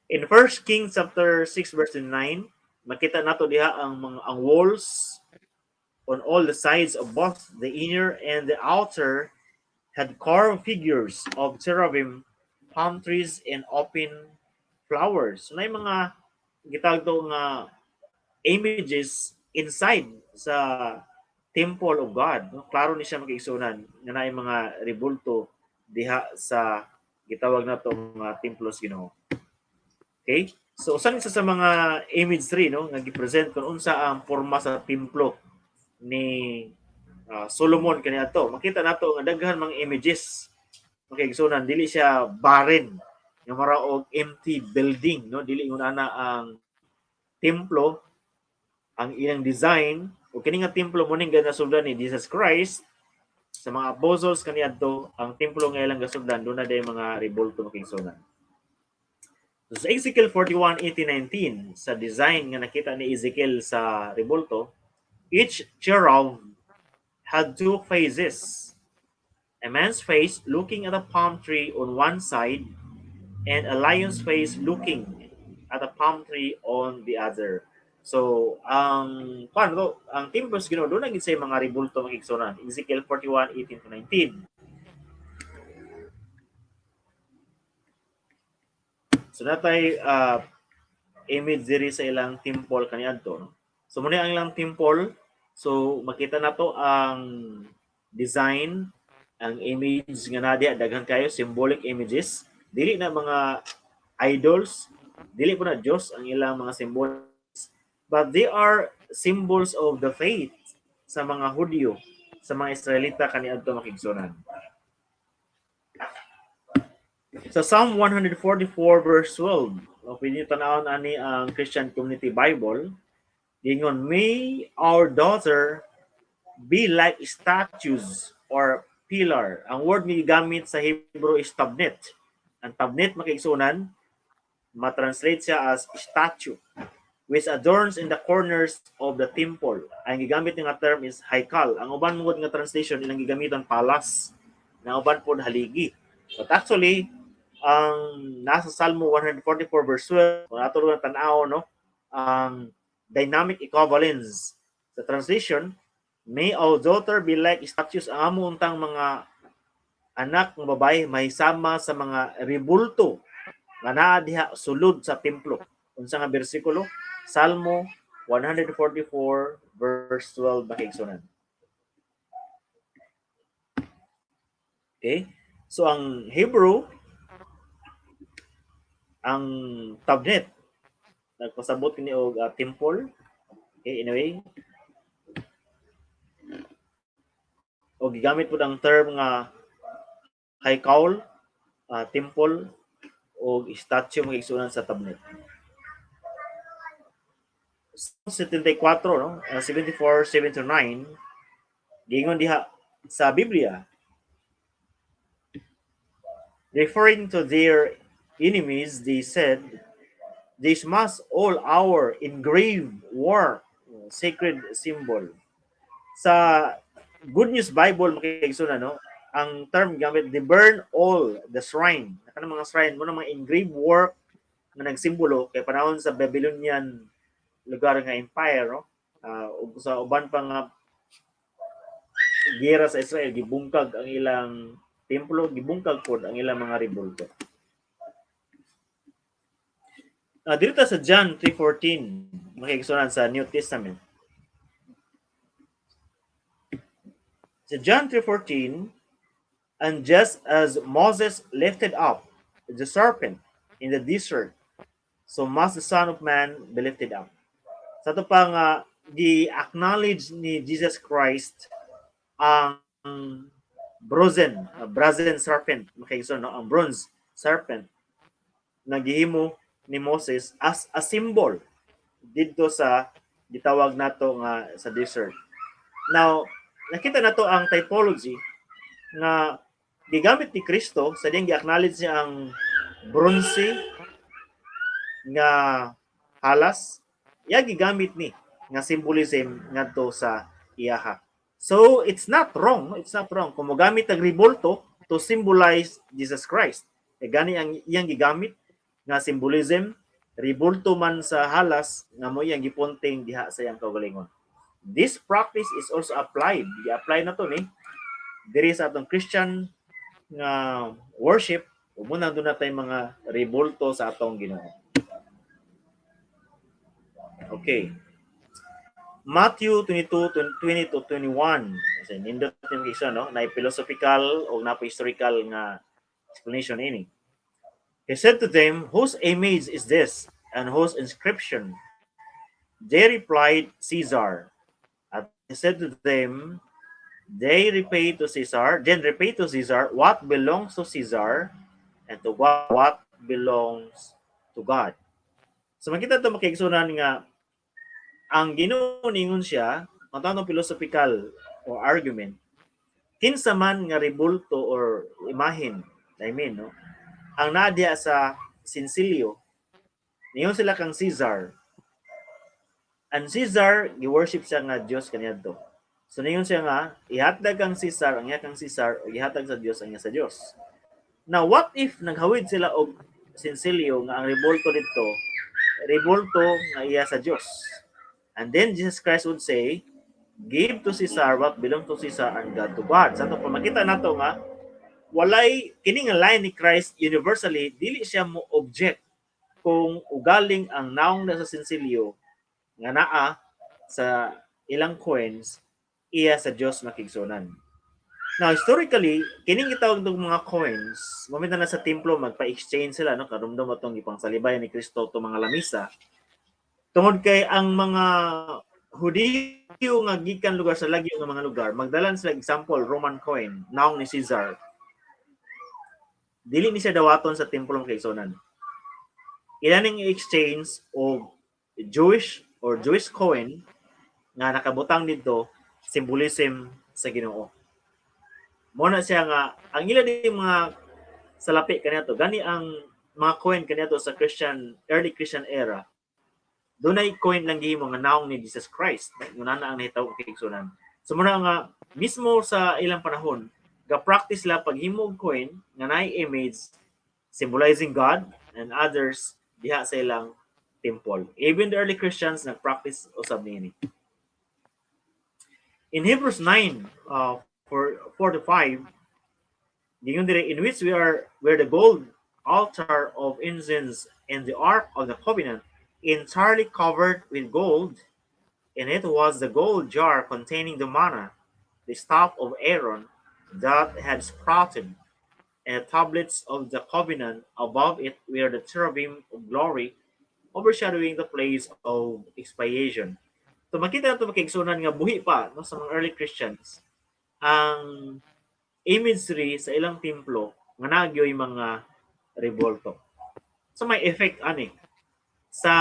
In 1 Kings chapter 6 verse 9, makita nato diha ang mga ang walls on all the sides of both the inner and the outer had carved figures of cherubim, palm trees, and open flowers. So, naay mga gitawag to nga images inside sa temple of God. No? Klaro ni siya, mga kaigsuonan, nga naay mga rebulto diha sa gitawag nato nga templo sa Ginoo. Okay? So usa ni sa mga imagery, no, nga gi-present kung unsa ang porma sa templo ni Solomon kaniadto. Makita nato nga daghan mga images, mga kaigsuonan, dili siya barren nga mura og empty building, no, dili ingon ana ang templo ang ilang design. O kini nga templo mo ning nasugdan ni Jesus Christ sa mga apostles kaniadto. Ang templo nga ilang gasugdan, duna day mga rebulto, mga kaigsuonan. So, sa Ezekiel 41:18, 19, sa design nga nakita ni Ezekiel sa rebulto, each cherub had two faces. A man's face looking at a palm tree on one side and a lion's face looking at a palm tree on the other. So, ang paano to, ang templo sa Ginoo duna gid say mga rebulto, mga kaigsuonan. Ezekiel 41:18 to 19. So natay image diri sa ilang temple kaniadto, no? So mao ang ilang temple. So makita nato ang design, ang image nga naa diha, daghan kayo symbolic images. Dili na mga idols, dili po na Dios ang ilang mga symbols, but they are symbols of the faith sa mga Hudyo, sa mga Israelita kaniadto, mga kaigsuonan. Sa Psalm 144 verse 12, o pwede niyo tan-awon ani ang Christian Community Bible, gingon, "May our daughter be like statues or pillar." Ang word nga gigamit sa Hebrew is tabnit. Ang tabnit, mga kaigsuonan, ma-translate siya as statue which adorns in the corners of the temple. Ang gigamit nga term is haikal. Ang uban mo nga translation, ilang gigamiton palace. Na uban pod haligi. But actually, ang nasa Salmo 144 verse 12, kung ato lang tan-aw, no, ang dynamic equivalence sa translation, "May our daughter be like statues," ang amo untang mga anak ng babae mahisama sa mga rebulto nga naa diha sulod sa templo. Unsa nga bersikulo? Salmo 144 verse 12, mga kaigsuonan. Okay? So ang Hebrew, ang tabnet nagpasabot kini og temple. Okay, anyway. O gigamit pud ang term nga haykal, temple o statue, mga igsuonan, sa tabnet. 74, no? 74 79, giingon diha sa Biblia, referring to their enemies, they said, "They smash all our engraved work," sacred symbol. Sa Good News Bible, mga kaigsuonan, no, ang term gamit, "They burn all the shrine." Kanang mga shrine mo na mga engraved work nga nagsimbolo kay panahon sa Babylonian lugar nga empire, no, ug sa uban pa nga giyera sa Israel, gibungkag ang ilang templo, gibungkag pod ang ilang mga rebulto. Dito sa John 3:14, mga kaigsuonan, sa New Testament. Sa John 3:14, "And just as Moses lifted up the serpent in the desert, so must the Son of Man be lifted up." Sa ato pa nga gi-acknowledge ni Jesus Christ ang brazen serpent, mga kaigsoon, no? Ang bronze serpent na gihimo ni Moses as a symbol didto sa gitawag nato nga sa desert. Now, nakita nato ang typology nga gigamit ni Kristo sa diyang gi-acknowledge niya ang bronze nga halas, iya gigamit ni nga symbolism ngadto sa iyaha. So it's not wrong, it's not wrong kung mogamit ang rebulto to symbolize Jesus Christ. E gani ang iyang gigamit nga symbolism, rebulto man sa halas nga mo iyang gipunting diha sa iyang kaugalingon. This practice is also applied. Gi-apply na to ni diri sa atong Christian nga worship ug muna duna tay mga rebulto sa atong Ginoo. Okay. Matthew 22, 20 to 21. Kasi nindot yung isa, no? Na philosophical o na historical nga explanation ini. He said to them, "Whose image is this and whose inscription?" They replied, "Caesar." And he said to them, "Then repay to Caesar what belongs to Caesar and to God what belongs to God." So makita ito, mga kaigsuonan, nga ang Ginoo ningon siya, ang tanong philosophical or argument, kinsa man nga rebulto or imahin, I mean, no, ang nadya sa sinsilyo, ningon sila kang Caesar. And Caesar, gi-worship siya nga Dios kaniadto. So ningon siya nga, ihatag kang Caesar, ang iya kang Caesar, o ihatag sa Dios ang iya sa Dios. Now, what if naghawid sila og sinsilyo nga ang rebulto dito, rebulto nga iya sa Dios? And then Jesus Christ would say, "Give to Caesar what belongs to Caesar and God to God." Sa ato pa makita nato nga walay kini nga line ni Christ, universally dili siya mo object kung ugaling ang naong na sa sinsilyo nga naa sa ilang coins iya sa Dios, mga kaigsuonan. Now, historically, kining gitawag ng mga coins, momento na sa templo magpa-exchange sila, no, karumdum atong ipangsalibay ni Kristo to mga lamisa. Tungod kay ang mga Hudiyo nga gikan lugar sa lagyo nga mga lugar, magdalan sila, example, Roman coin, naong ni Caesar. Dili ni siya dawaton sa templo, mga kaigsuonan. Ila ning i-exchange og Jewish or Jewish coin nga nakabutang didto symbolism sa Ginoo. Mo na siya nga ang ila din mga salapi kaniadto, gani ang mga coin kaniadto sa Christian, early Christian era, dunay coin lang gihimo nga naong ni Jesus Christ. Nguna na ang nahitabo, kaigsuonan. So muna nga mismo sa ilang panahon ga-practice sila paghimo og coin nga naay image symbolizing God and others diha sa ilang temple. Even the early Christians nag-practice usab niini. In Hebrews 9, 4 to 5, Giingon diri, in which we are where the gold altar of incense and the ark of the covenant, entirely covered with gold, and it was the gold jar containing the manna, the staff of Aaron that had sprouted, and the tablets of the covenant. Above it were the cherubim of glory overshadowing the place of expiation. So makita nato, mga kaigsuonan, nga buhi pa, no, sa mga early Christians ang imagery sa ilang templo nga naa gyoy mga rebulto. So may effect ani. Sa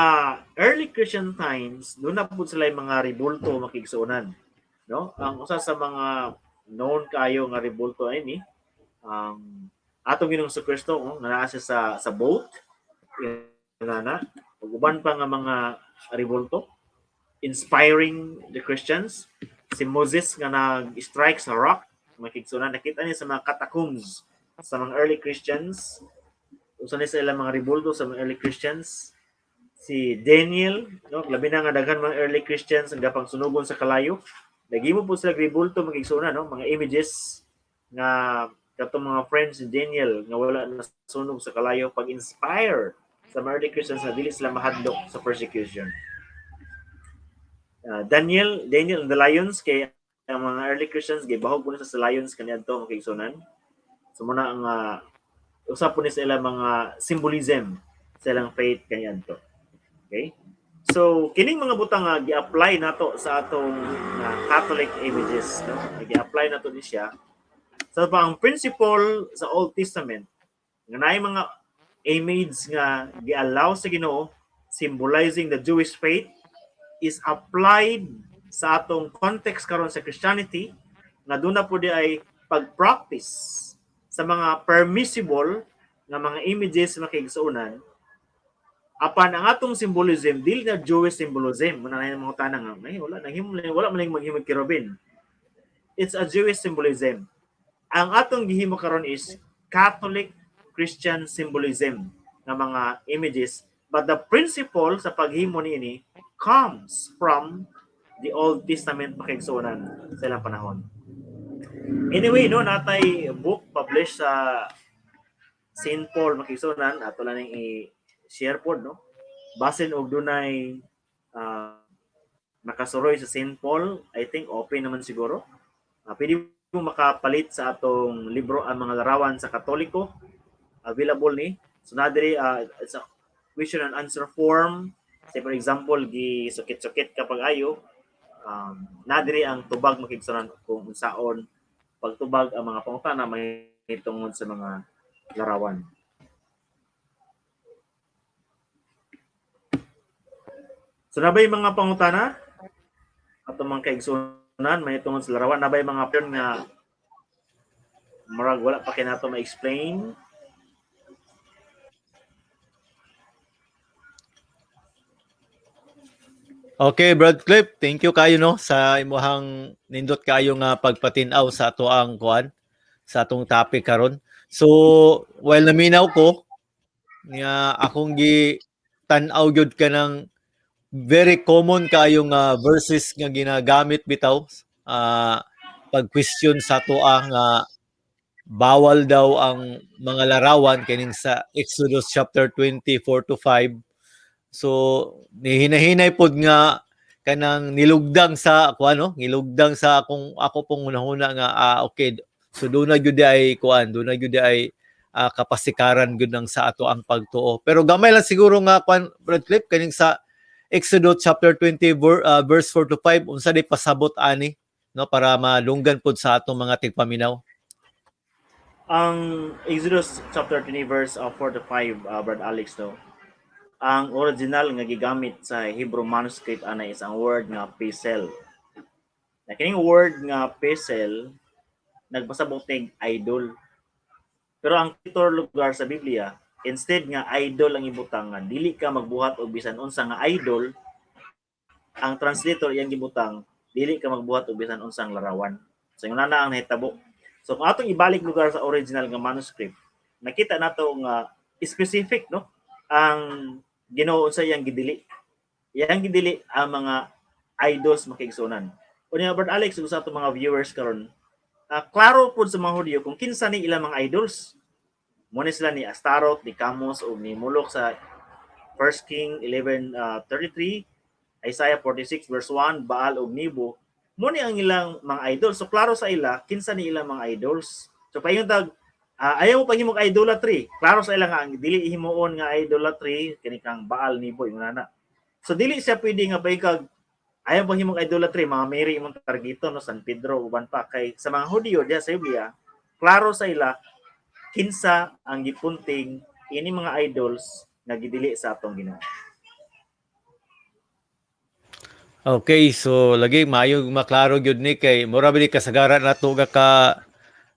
early Christian times, duna pud sila yung mga rebulto, mga kaigsuonan. No? Ang usa sa mga known kayo nga rebulto ay ni ang atong Ginoong Kristo, oh, nga naa siya sa boat na ug uban pa nga mga rebulto inspiring the Christians. Si Moses nga nag-strike sa rock, mga kaigsuonan, nakita niya sa mga catacombs sa mga early Christians. Usa ni sa ilang mga rebulto sa mga early Christians. Si Daniel, no, labi na nga daghan mga early Christians ang gapang sunugon sa kalayo. Naghimo po sila rebulto, mga kaigsuonan, no, mga images nga katong mga friends ni Daniel nga wala nasunog sa kalayo, pag-inspire sa mga early Christians na dili sila mahadlok sa persecution. Daniel and the Lions, kay ang mga early Christians gibahog po sa lions kaniadto, mga kaigsuonan. So muna ang usa po ni sa ilang mga symbolism sa ilang faith kaniadto. Okay? So kining mga butang nga gi-apply nato sa atong Catholic images, no? Gi-apply nato ni siya. So pa ang principle sa Old Testament nga naay mga image nga gi-allow sa Ginoo symbolizing the Jewish faith is applied sa atong context karon sa Christianity nga duna po diay pag-practice sa mga permissible nga mga images, mga kaigsuonan, apan ang atong symbolism dili na Jewish symbolism. Muna na yung mga tanang nga ay wala nahimo, wala man lang maghimo kerubin. It's a Jewish symbolism. Ang atong gihimo karon is Catholic Christian symbolism nga mga images, but the principle sa paghimo niini comes from the Old Testament, mga kaigsuonan, sa ilang panahon. Anyway, no, naa tay book published sa St. Paul, mga kaigsuonan, ato lang ning i-share pod, no. Basin og dunay makasuroy sa St. Paul, I think open naman siguro. Pwede mo makapalit sa atong libro, Ang Mga Larawan sa Katoliko. Available ni. So na diri, it's a question and answer form. Say for example, gi sukit-sukit kapag ayo, na diri ang tubag, mga kaigsuonan, kung unsaon pagtubag ang mga pangutana may tungod sa mga larawan. So nabay mga pangutana ato, mga kaigsuonan, may tungod sa larawan? Nabay mga option nga murag wala pa kinato ma-explain? Okay, Brad Clip, thank you kayo, no, sa imuhang nindot kayo nga pagpatin-aw sa ato ang kuan sa atong topic karon. So, while naminaw ko nga akong gi tan-aw gyud kanang very common kayo nga verses nga ginagamit bitaw pag question sa atoa nga bawal daw ang mga larawan, kining sa Exodus chapter 24 to 5. So nihinahinay pod nga kanang nilugdang sa ako ano, nilugdang sa akong ako pong hunahuna nga okay, so doon na gyud ay kuan, doon na gyud ay kapasikaran gyud ng sa ato ang pagtuo. Pero gamay lang siguro nga kuan, Brad Clip, kaning sa Exodus chapter 20 verse 4 to 5, unsa di pasabot ani, no, para malunggan pod sa atong mga tigpaminaw? Ang Exodus chapter 20 verse 4 to 5, Brad Alex, no. Ang original nga gigamit sa Hebrew manuscript ana is ang word nga pesel. Na kining word nga pesel nagpasabot ning idol. Pero ang titor lugar sa Biblia, instead nga idol ang ibutang nga dili ka magbuhat og bisan unsa nga idol, ang translator iyang gibutang dili ka magbuhat og bisan unsang larawan. So ingon na ang nahitabo. So kung atong ibalik lugar sa original nga manuscript, nakita nato nga specific, no, ang Ginoo sa iyang gidili. Iyang gidili ang mga idols, mga kaigsuonan. Unya, Brad Alex, ug sa atong mga viewers karon, Klaro pud sa mga Hudyo kung kinsa ni ilang mga idols. Mo ni sila ni Astaroth, ni Camos ug ni Molok sa 1 King 11:33, Isaiah 46 verse 1, Baal ug Nebo. Mo ni ang ilang mga idols. So klaro sa ila kinsa ni ilang mga idols. So paingon tag ayaw mo paghimog idolatry. Klaro sa ila nga ang dili himuon nga idolatry kini kang Baal, Nebo, ingon ana. So dili siya pwede nga paikag ayaw paghimog idolatry, mga Mary imong targeto, no, San Pedro, uban pa, kay sa mga Hudiyo diha sa Biblia, klaro sa ila kinsa ang gipunting ini mga idols nga gidili sa atong Ginoo. Okay, so lagi maayo maklaro gyud ni kay mura bili kasagaran nato ga ka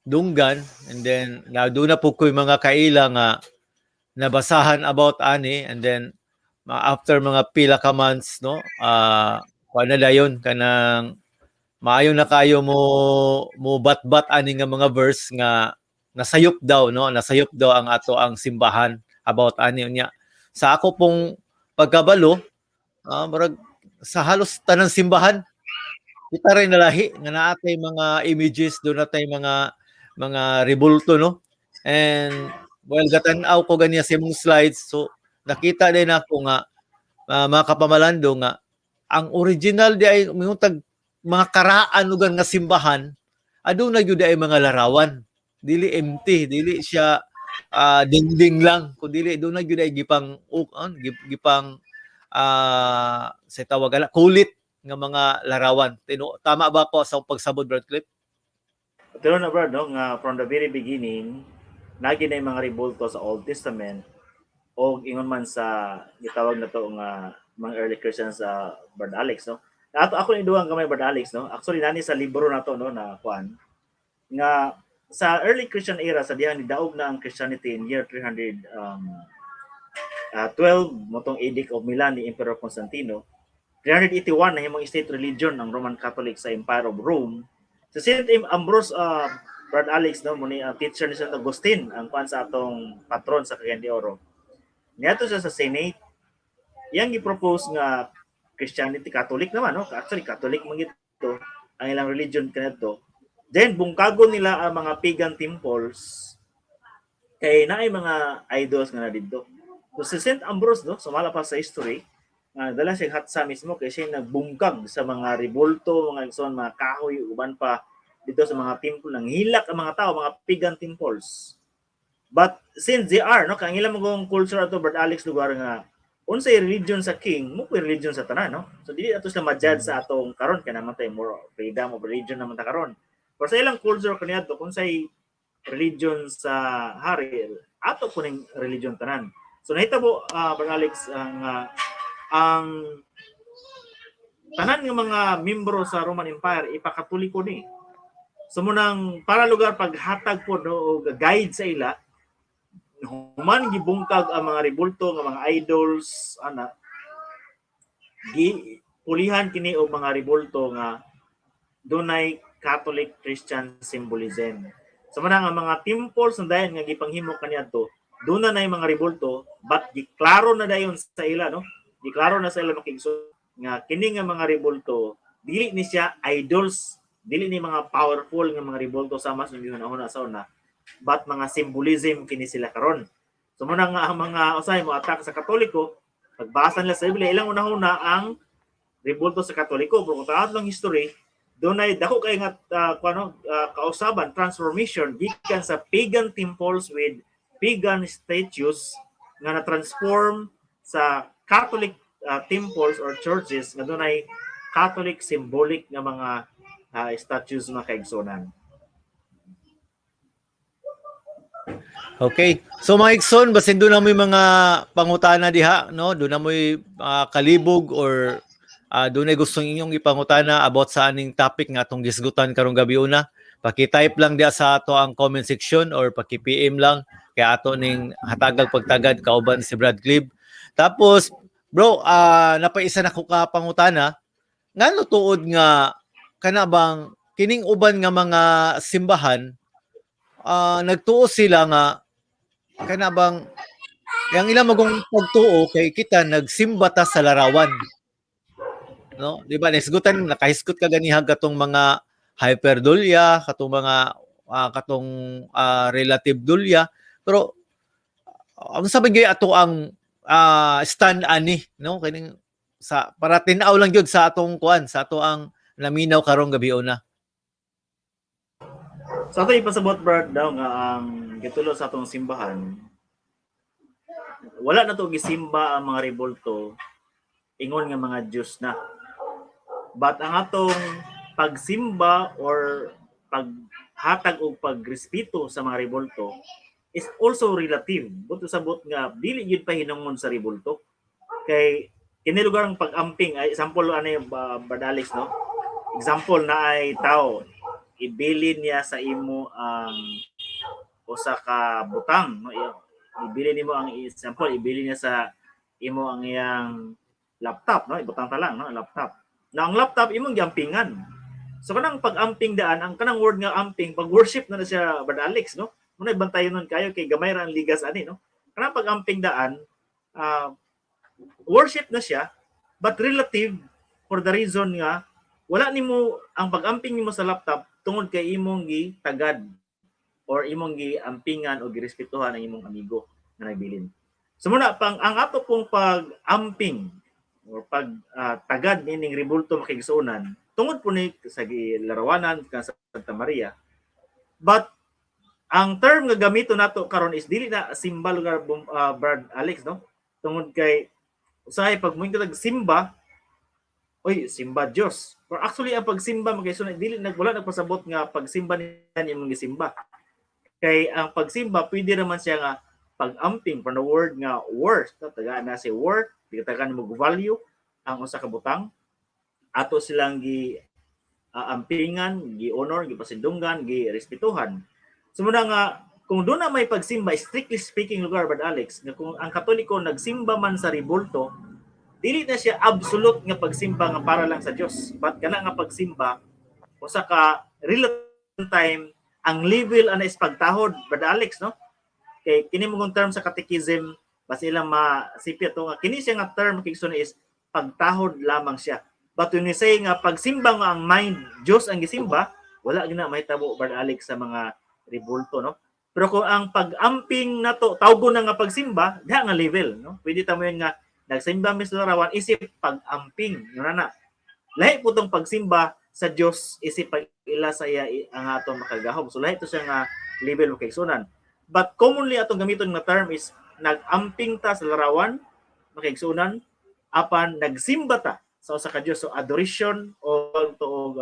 dunggan, and then na doon na po ko'y mga kaila nga nabasahan about ani, and then after mga pila ka months, no, kuan na dayon, kanang maayo na kayo mo mo batbat ani nga mga verse nga nasayop daw, no, nasayop daw ang ato ang simbahan about ani. Unya sa ako pong pagkabalo, murag sa halos tanang simbahan kita rin nalahi nga naa tay mga images, doon na tay mga rebulto, no? And well, gatan-aw ko ganiya sa imong slides, so nakita din ako nga mga kapamalando nga ang original di ay tag mga karaan lugar nga simbahan, aduna gyud ay mga larawan, dili empty, dili siya dingding lang, kun dili doon na gyud ay gipang gipang sa tawag ala kulit nga mga larawan. Tino, tama ba ko sa pagsabot, Brad Clip? Pero na, bro, no, nga from the very beginning nagi na yung mga rebulto sa Old Testament o ingon man sa gitawag na to nga mga early Christians sa Brad Alex, no. Ato ako ni duwang gamay, Brad Alex, no. Actually nani sa libro na to, no, na kuan nga sa early Christian era, sa dihang nidaog na ang Christianity in year 300 12 motong Edict of Milan ni Emperor Constantino. 381 nahimong state religion ang Roman Catholic sa Empire of Rome. Sa Saint Ambrose, Brad Alex, no, mo ni ang teacher ni Saint Augustine, ang kuan sa atong patron sa Cagayan de Oro. Niadto siya sa Senate. Iyang gi-propose nga Christianity, Catholic naman, no? Actually Catholic man gito ang ilang religion kanadto. Then bungkagon nila ang mga pagan temples kay naay mga idols nga na didto. So si Saint Ambrose, no, sumala pa sa history, nga dala siya hatsa mismo kay siya nagbungkag sa mga rebulto, mga igsoon, mga kahoy, uban pa dito sa mga temple, nang hilak ang mga tao, mga pagan temples. But since they are, no, kang ilang mga culture ato, Brad Alex, lugar nga unsay religion sa king, mo po religion sa tanan, no? So dili ato sila ma-judge sa atong karon kay naman tay more freedom of religion naman ta karon. Pero sa ilang culture kaniadto, kung say religion sa hari, ato po ning religion tanan. So nahitabo, Brad Alex, ang tanan nga mga membro sa Roman Empire ipakatoliko ni. So munang para lugar paghatag po, no, og guide sa ila, human gibungkag ang mga rebulto nga mga idols ana, gi pulihan kini og mga rebulto nga dunay Catholic Christian symbolism. So manang ang mga temples na dayon nga gipanghimo kaniadto, doon na mga rebulto, but giklaro na dayon sa ila, no? Giklaro na sa ila, makigso, nga kini nga mga rebulto dili ni siya idols, dili ni mga powerful nga mga rebulto sama sa gihuna-huna sa una, but mga symbolism kini sila karon. So muna nga ang mga usay mo attack sa Katoliko, pagbasa nila sa Biblia, ilang una-una ang rebulto sa Katoliko. Pero kung tan lang history, dunay dako kay nga kuano kausaban, transformation gikan sa pagan temples with pagan statues nga na-transform sa Catholic temples or churches nga dunay Catholic symbolic nga mga statues, mga kaigsunan. Okay. So mga igsoon, basin doon na mo'y mga pangutana diha, no? Doon na mo'y kalibog or doon ay gustong inyong ipangutana about sa aning topic nga atong gisgutan karong gabi una. Paki-type lang diha sa ato ang comment section or paki-PM lang kay ato ning hatagag pagtagad kauban si Brad Clib. Tapos bro, napaisa na ko ka pangutana, ngano tuod nga kana bang kining uban nga mga simbahan, nagtuo sila nga kana bang yang ilang magong pagtuo kay kita nagsimba ta sa larawan, no? Di ba nisgutan, nakahisgot ka ganihag katong mga hyperdulia, katong mga katong relative dulia. Pero ang sabi gyud ato ang stand ani, no, kining sa para tin-aw lang gyud sa atong kuan, sa ato ang naminaw karong gabi una. Sa ato ipasabot, Brad, daw nga ang gitulo sa atong simbahan, wala na to gisimba ang mga rebulto ingon nga mga Diyos na. But ang atong pagsimba or paghatag og pagrespeto sa mga rebulto is also relative. Buto sabot nga dili gyud pahinungod sa rebulto. Kay kini lugar ang pag-amping ay example ano yung Brad Alex, no? Example na ay tao ibilin niya sa imo ang usa ka butang, no? Ibilin nimo ang example, ibilin niya sa imo ang iyang laptop, no? Ibutang ta lang, no, laptop na. Ang laptop imong giampingan. So kanang pag-amping daan, ang kanang word nga amping, pag worship na na siya, Brad Alex, no? Muna bantayon nun kayo kay gamay ra ang ligas ani, no? Kanang pag-amping daan, worship na siya, but relative for the reason nga wala nimo ang pag-amping nimo sa laptop tungod kay imong gitagad or imong giampingan o girespetuhan ang imong amigo nga nagbilin. So muna pang ang ato pong pag-amping or pag tagad nining rebulto, makigsuonan, tungod po ni sa gilarawanan ka sa Santa Maria. But ang term nga gamito nato karon is dili na simba lugar, Brad Alex, no? Tungod kay usahay pag mo simba, oy, simba Dios. Pero actually ang pagsimba, mga dili nag wala nagpasabot nga pagsimba niya imong gisimba. Kay ang pagsimba pwede naman siya nga pag-amping from the word nga worth, no? Tagaan na si worth, tagaan mo value ang usa ka butang. Ato silang gi ampingan, gi honor, gi pasindunggan, gi respetuhan. So muna nga kung doon na may pagsimba, strictly speaking lugar, Brad Alex, nga kung ang Katoliko nagsimba man sa rebulto, dili na siya absolute nga pagsimba nga para lang sa Dios. But kana nga pagsimba usa ka relative time, ang level ana is pagtahod, Brad Alex, no? Kay kini mong term sa catechism basta ilang masipya to nga kini siya nga term kay is pagtahod lamang siya. But when we say nga pagsimba nga ang mind Dios ang gisimba, wala gina mahitabo, Brad Alex, sa mga rebulto, no? Pero kung ang pag-amping nato tawgon na nga pagsimba, diha nga level, no? Pwede ta mo yun nga nagsimba mis larawan isip pag-amping yun na. Lahi po tong pagsimba sa Dios isip pag-ila sa iya ang atong makagahom. So lahi to siya nga level, kay sunan. But commonly atong gamiton nga term is nag-amping ta sa larawan, makigsunan, apan nagsimba ta sa usa ka Dios. So adoration o to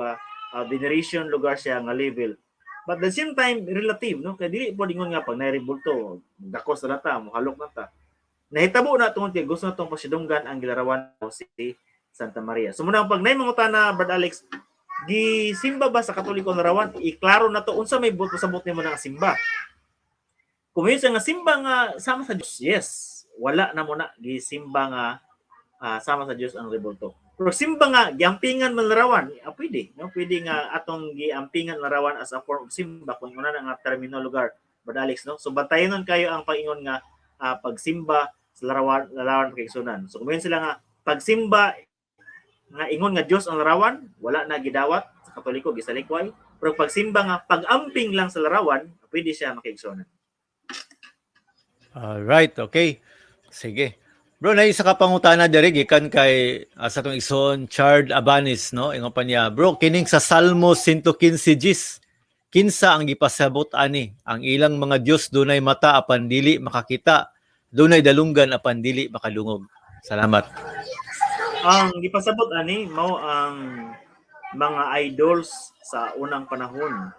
veneration lugar siya nga level. But the same time relative, no? Kay dili po ingon nga pag narebulto dakos na ta, mohalok na ta. Nahitabo na tungod kay gusto natong pasidunggan ang gilarawan si Santa Maria. So muna pag nay mangutana, Brad Alex, gisimba ba sa Katoliko ang larawan? Iklaro na to unsa may buot pasabot nimo nga simba. Kung minsan nga simba nga sama sa Dios, yes, wala na mo na gisimba nga sama sa Dios ang rebulto. Pero simba nga giampingan man larawan, pwede, no? Pwede nga atong giampingan larawan as a form of simba kung una na nga termino lugar, Brad Alex, no? So bantayan nun kayo ang paingon nga pagsimba sa larawan, larawan pakigsunan. So kung sila nga pagsimba nga ingon nga Dios ang larawan, wala na gidawat sa Katoliko, gisalikway. Pero pagsimba nga pag-amping lang sa larawan, pwede siya makigsunan. Alright, okay. Sige. Bro, na isa ka pangutana diri gikan kay sa atong igsoon Chard Abanis, no? Ingon pa niya, bro, kining sa Salmo 115 gis, kinsa ang gipasabot ani? Ang ilang mga Dios dunay mata apan dili makakita, dunay dalunggan apan dili makadungog. Salamat. Ang gipasabot ani mao ang mga idols sa unang panahon.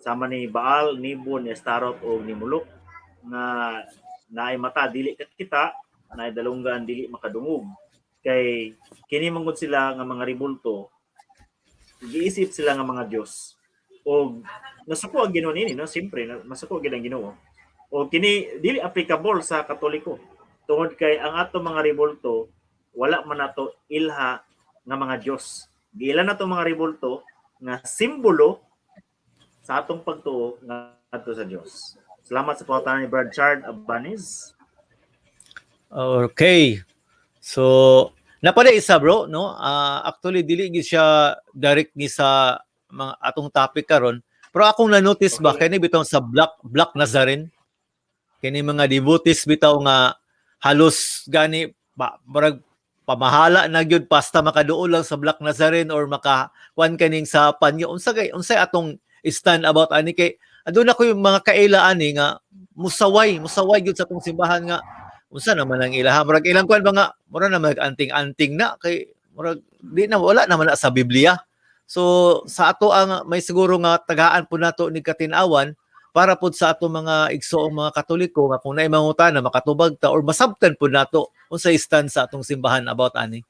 Sama ni Baal, Nebo, ni Astaroth o ni Molok nga naay mata dili kakita, naay dalunggan dili makadungog. Kay kini man gud sila nga mga rebulto, giisip sila nga mga Dios. O nasuko ang Ginoo nini, no? Siyempre, masuko gid ang Ginoo. O kini dili applicable sa Katoliko. Tungod kay ang ato mga rebulto, wala man nato ilha nga mga Dios. Giila nato mga rebulto nga simbolo sa atong pagtuo ngadto sa Dios. Salamat sa pangutana ni Brad Chard Abanis. Okay. So, napada isa, bro, no? Actually dili gid siya direct ni sa mga atong topic karon. Pero akong na-notice ba kani bitaw sa Black Black Nazarene, kini mga devotees bitaw nga halos gani ba, murag pamahala na gyud basta makaduol lang sa Black Nazarene or maka kuan kaning sa panyo. Unsa kay, unsay atong stand about ani? Kay aduna ko yung mga kaila ani nga musaway musaway gyud sa atong simbahan nga unsa naman ang ilaha, murag ilang kuan ba nga mura na mag anting-anting na kay murag di na, wala naman na sa Biblia. So sa ato ang may siguro nga tagaan po nato ni katin-awan para pod sa ato mga igsoong mga Katoliko nga kung naay mangutana makatubag ta or masabtan po nato unsay stand sa atong simbahan about ani.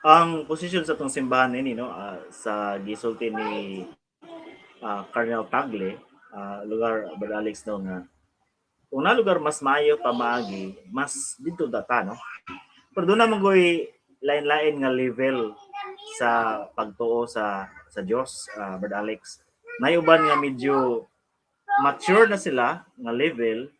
Ang posisyon sa atong simbahan ini, no, sa gisulti ni Cardinal Tagle, lugar, Brad Alex, no, nga kung na lugar mas maayo pamaagi, mas dito data, no, pero doon naman goy lain-lain nga level sa pagtuo sa Dios, Brad Alex. Nay uban nga medyo mature na sila nga level,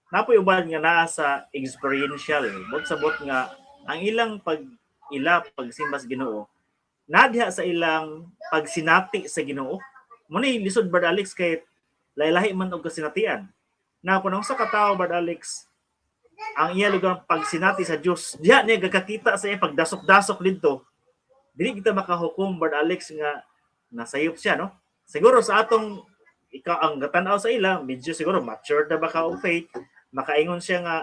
napoy uban nga naa sa experiential, bot sa bot nga ang ilang pag ila pagsimba sa Ginoo nadiha sa ilang pagsinati sa Ginoo. Mo ni lisod, Brad Alex, kay lahi-lahi man og kasinatian na kung ang sa katawo, Brad Alex, ang iya lugar pagsinati sa Dios diha niya gakakita sa iya pagdasok-dasok didto, dili kita makahukom, Brad Alex, nga nasayop siya, no? Siguro sa atong ikaw ang gatanaw sa ila, medyo siguro mature na ba ka og faith, makaingon siya nga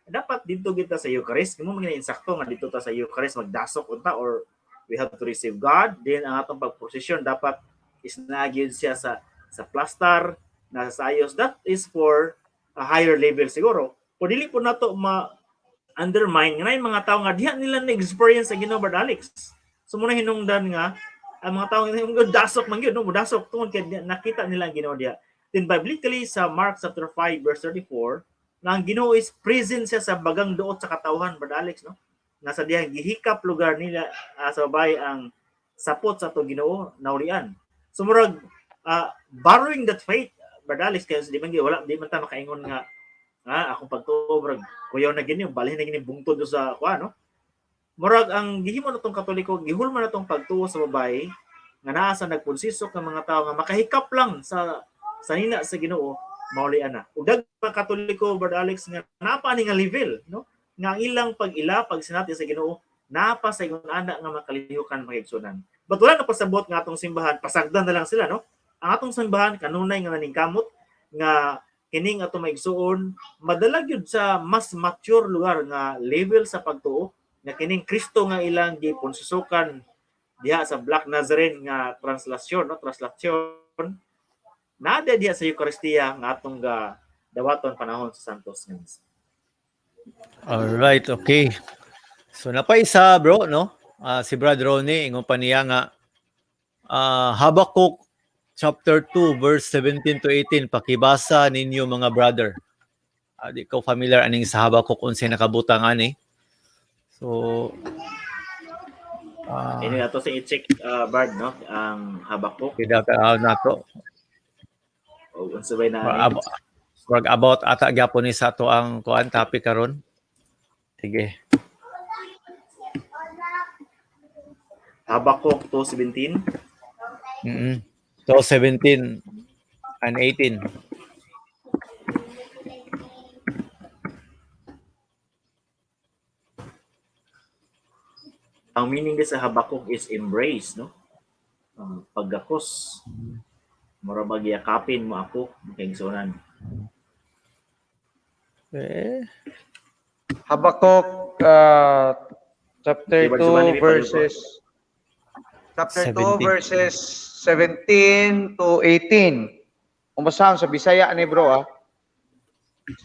dapat dito kita sa Eucharist mo mga insakto nga dito ta sa Eucharist magdasok unta or we have to receive God. Then ang atong pagprosesyon dapat is nagyud siya sa plaster na sa ayos. That is for a higher level siguro. O dili po nato ma undermine nga naay mga tao nga diha nila na experience sa Ginoo, Brad Alex. So muna hinungdan nga ang mga tao nga dasok man gyud, no, dasok tungod kay nakita nila ang Ginoo diha. Then biblically sa Mark chapter 5 verse 34 na ang Ginoo is present siya sa bagang duot sa katawhan, Brad Alex, no, nasa diha gihikap lugar nila sa babae ang sapot sa ato Ginoo nawlian. So murag borrowing that faith, Brad Alex, kay di man gyud, wala, di man ta makaingon nga akong pagtuo murag kuyaw na gini, balhin na gini bungtod do sa kuan, no? Murag ang gihimo na tong Katoliko, gihulman na tong pagtuo sa babae nga naa sa nagponsisok ng mga tao nga makahikap lang sa nina sa Ginoo maulian na. Ug daghan mga Katoliko, Brad Alex, nga napa ani nga level, no, nga ang ilang pag-ila pagsinati sa Ginoo napa sa ingon ana nga makalihukan, mga igsunan. But wala na pasabot nga atong simbahan pasagdan na lang sila, no? Ang atong simbahan kanunay nga naningkamot nga kining atong maigsuon madala gyud sa mas mature lugar nga level sa pagtuo nga kining Kristo nga ilang gipunsusukan diha sa Black Nazarene nga translasyon, no, translasyon naa diha sa Eucharistia nga atong ga dawaton panahon sa Santos nga. All right, okay. So napaisa, bro, no? Si Brad Ronnie ingon pa niya nga Habakkuk chapter 2 verse 17 to 18, pakibasa ninyo, mga brother. Di ko familiar aning sa Habakkuk, unsay nakabutang ani. So Ini ato sa i-check, Bard, no, ang Habakuk. Kita ka nato. O unsa bay na ani? Murag about ata gyapon ni sa ato ang kuan topic karon. Sige. Habakuk 2:17. So 17 and 18. Ang meaning sa Habakuk is embrace, no? Ang paggakos. Mura magyakapin mo ako, mga. Eh, Habakuk chapter Di ba, Giovanni, 2 may verses chapter 2 17. verses 17 to 18. Umasahan sa Bisaya ni, bro, ah.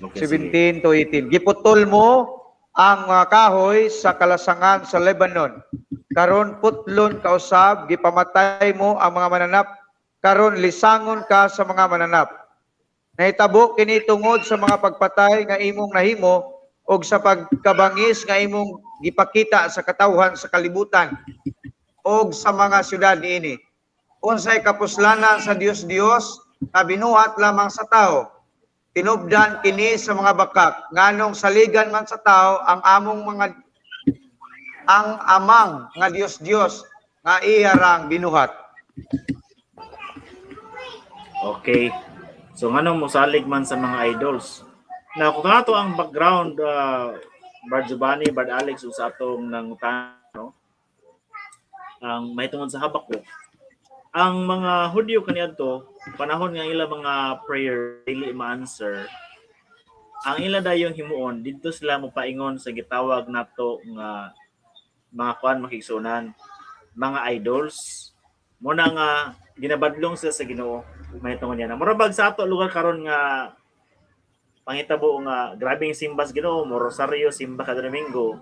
Okay, sige. 17 to 18. Giputol mo ang mga kahoy sa kalasangan sa Lebanon. Karon putlon ka usab, gipamatay mo ang mga mananap. Karon lisangon ka sa mga mananap. Nahitabo kini tungod sa mga pagpatay nga imong nahimo og sa pagkabangis nga imong gipakita sa katawhan sa kalibutan og sa mga syudad niini. Unsay kapuslanan sa Dios Dios nga binuhat lamang sa tao? Tinubdan kini sa mga bakak, nganong saligan man sa tao ang among mga ang amang nga Dios Dios nga iyarang binuhat. Okay. So ngano mosalig man sa mga idols? Na kung ato ang background, Brad Giovanni, Brad Alex, ug sa atong nangutana, no? Ang mahitungod sa Habakuk, ang mga Hudyo kaniadto panahon nga ila mga prayer dili ma-answer, ang ila dayong himuon, didto sila mopaingon sa gitawag nato nga mga kuan, makigsunan, mga idols. Muna nga ginabadlong sila sa Ginoo mahitungod niya. Mura bag sa ato lugar karon nga pangitabo nga grabeng simba sa Ginoo, mo rosaryo, simba kada Domingo.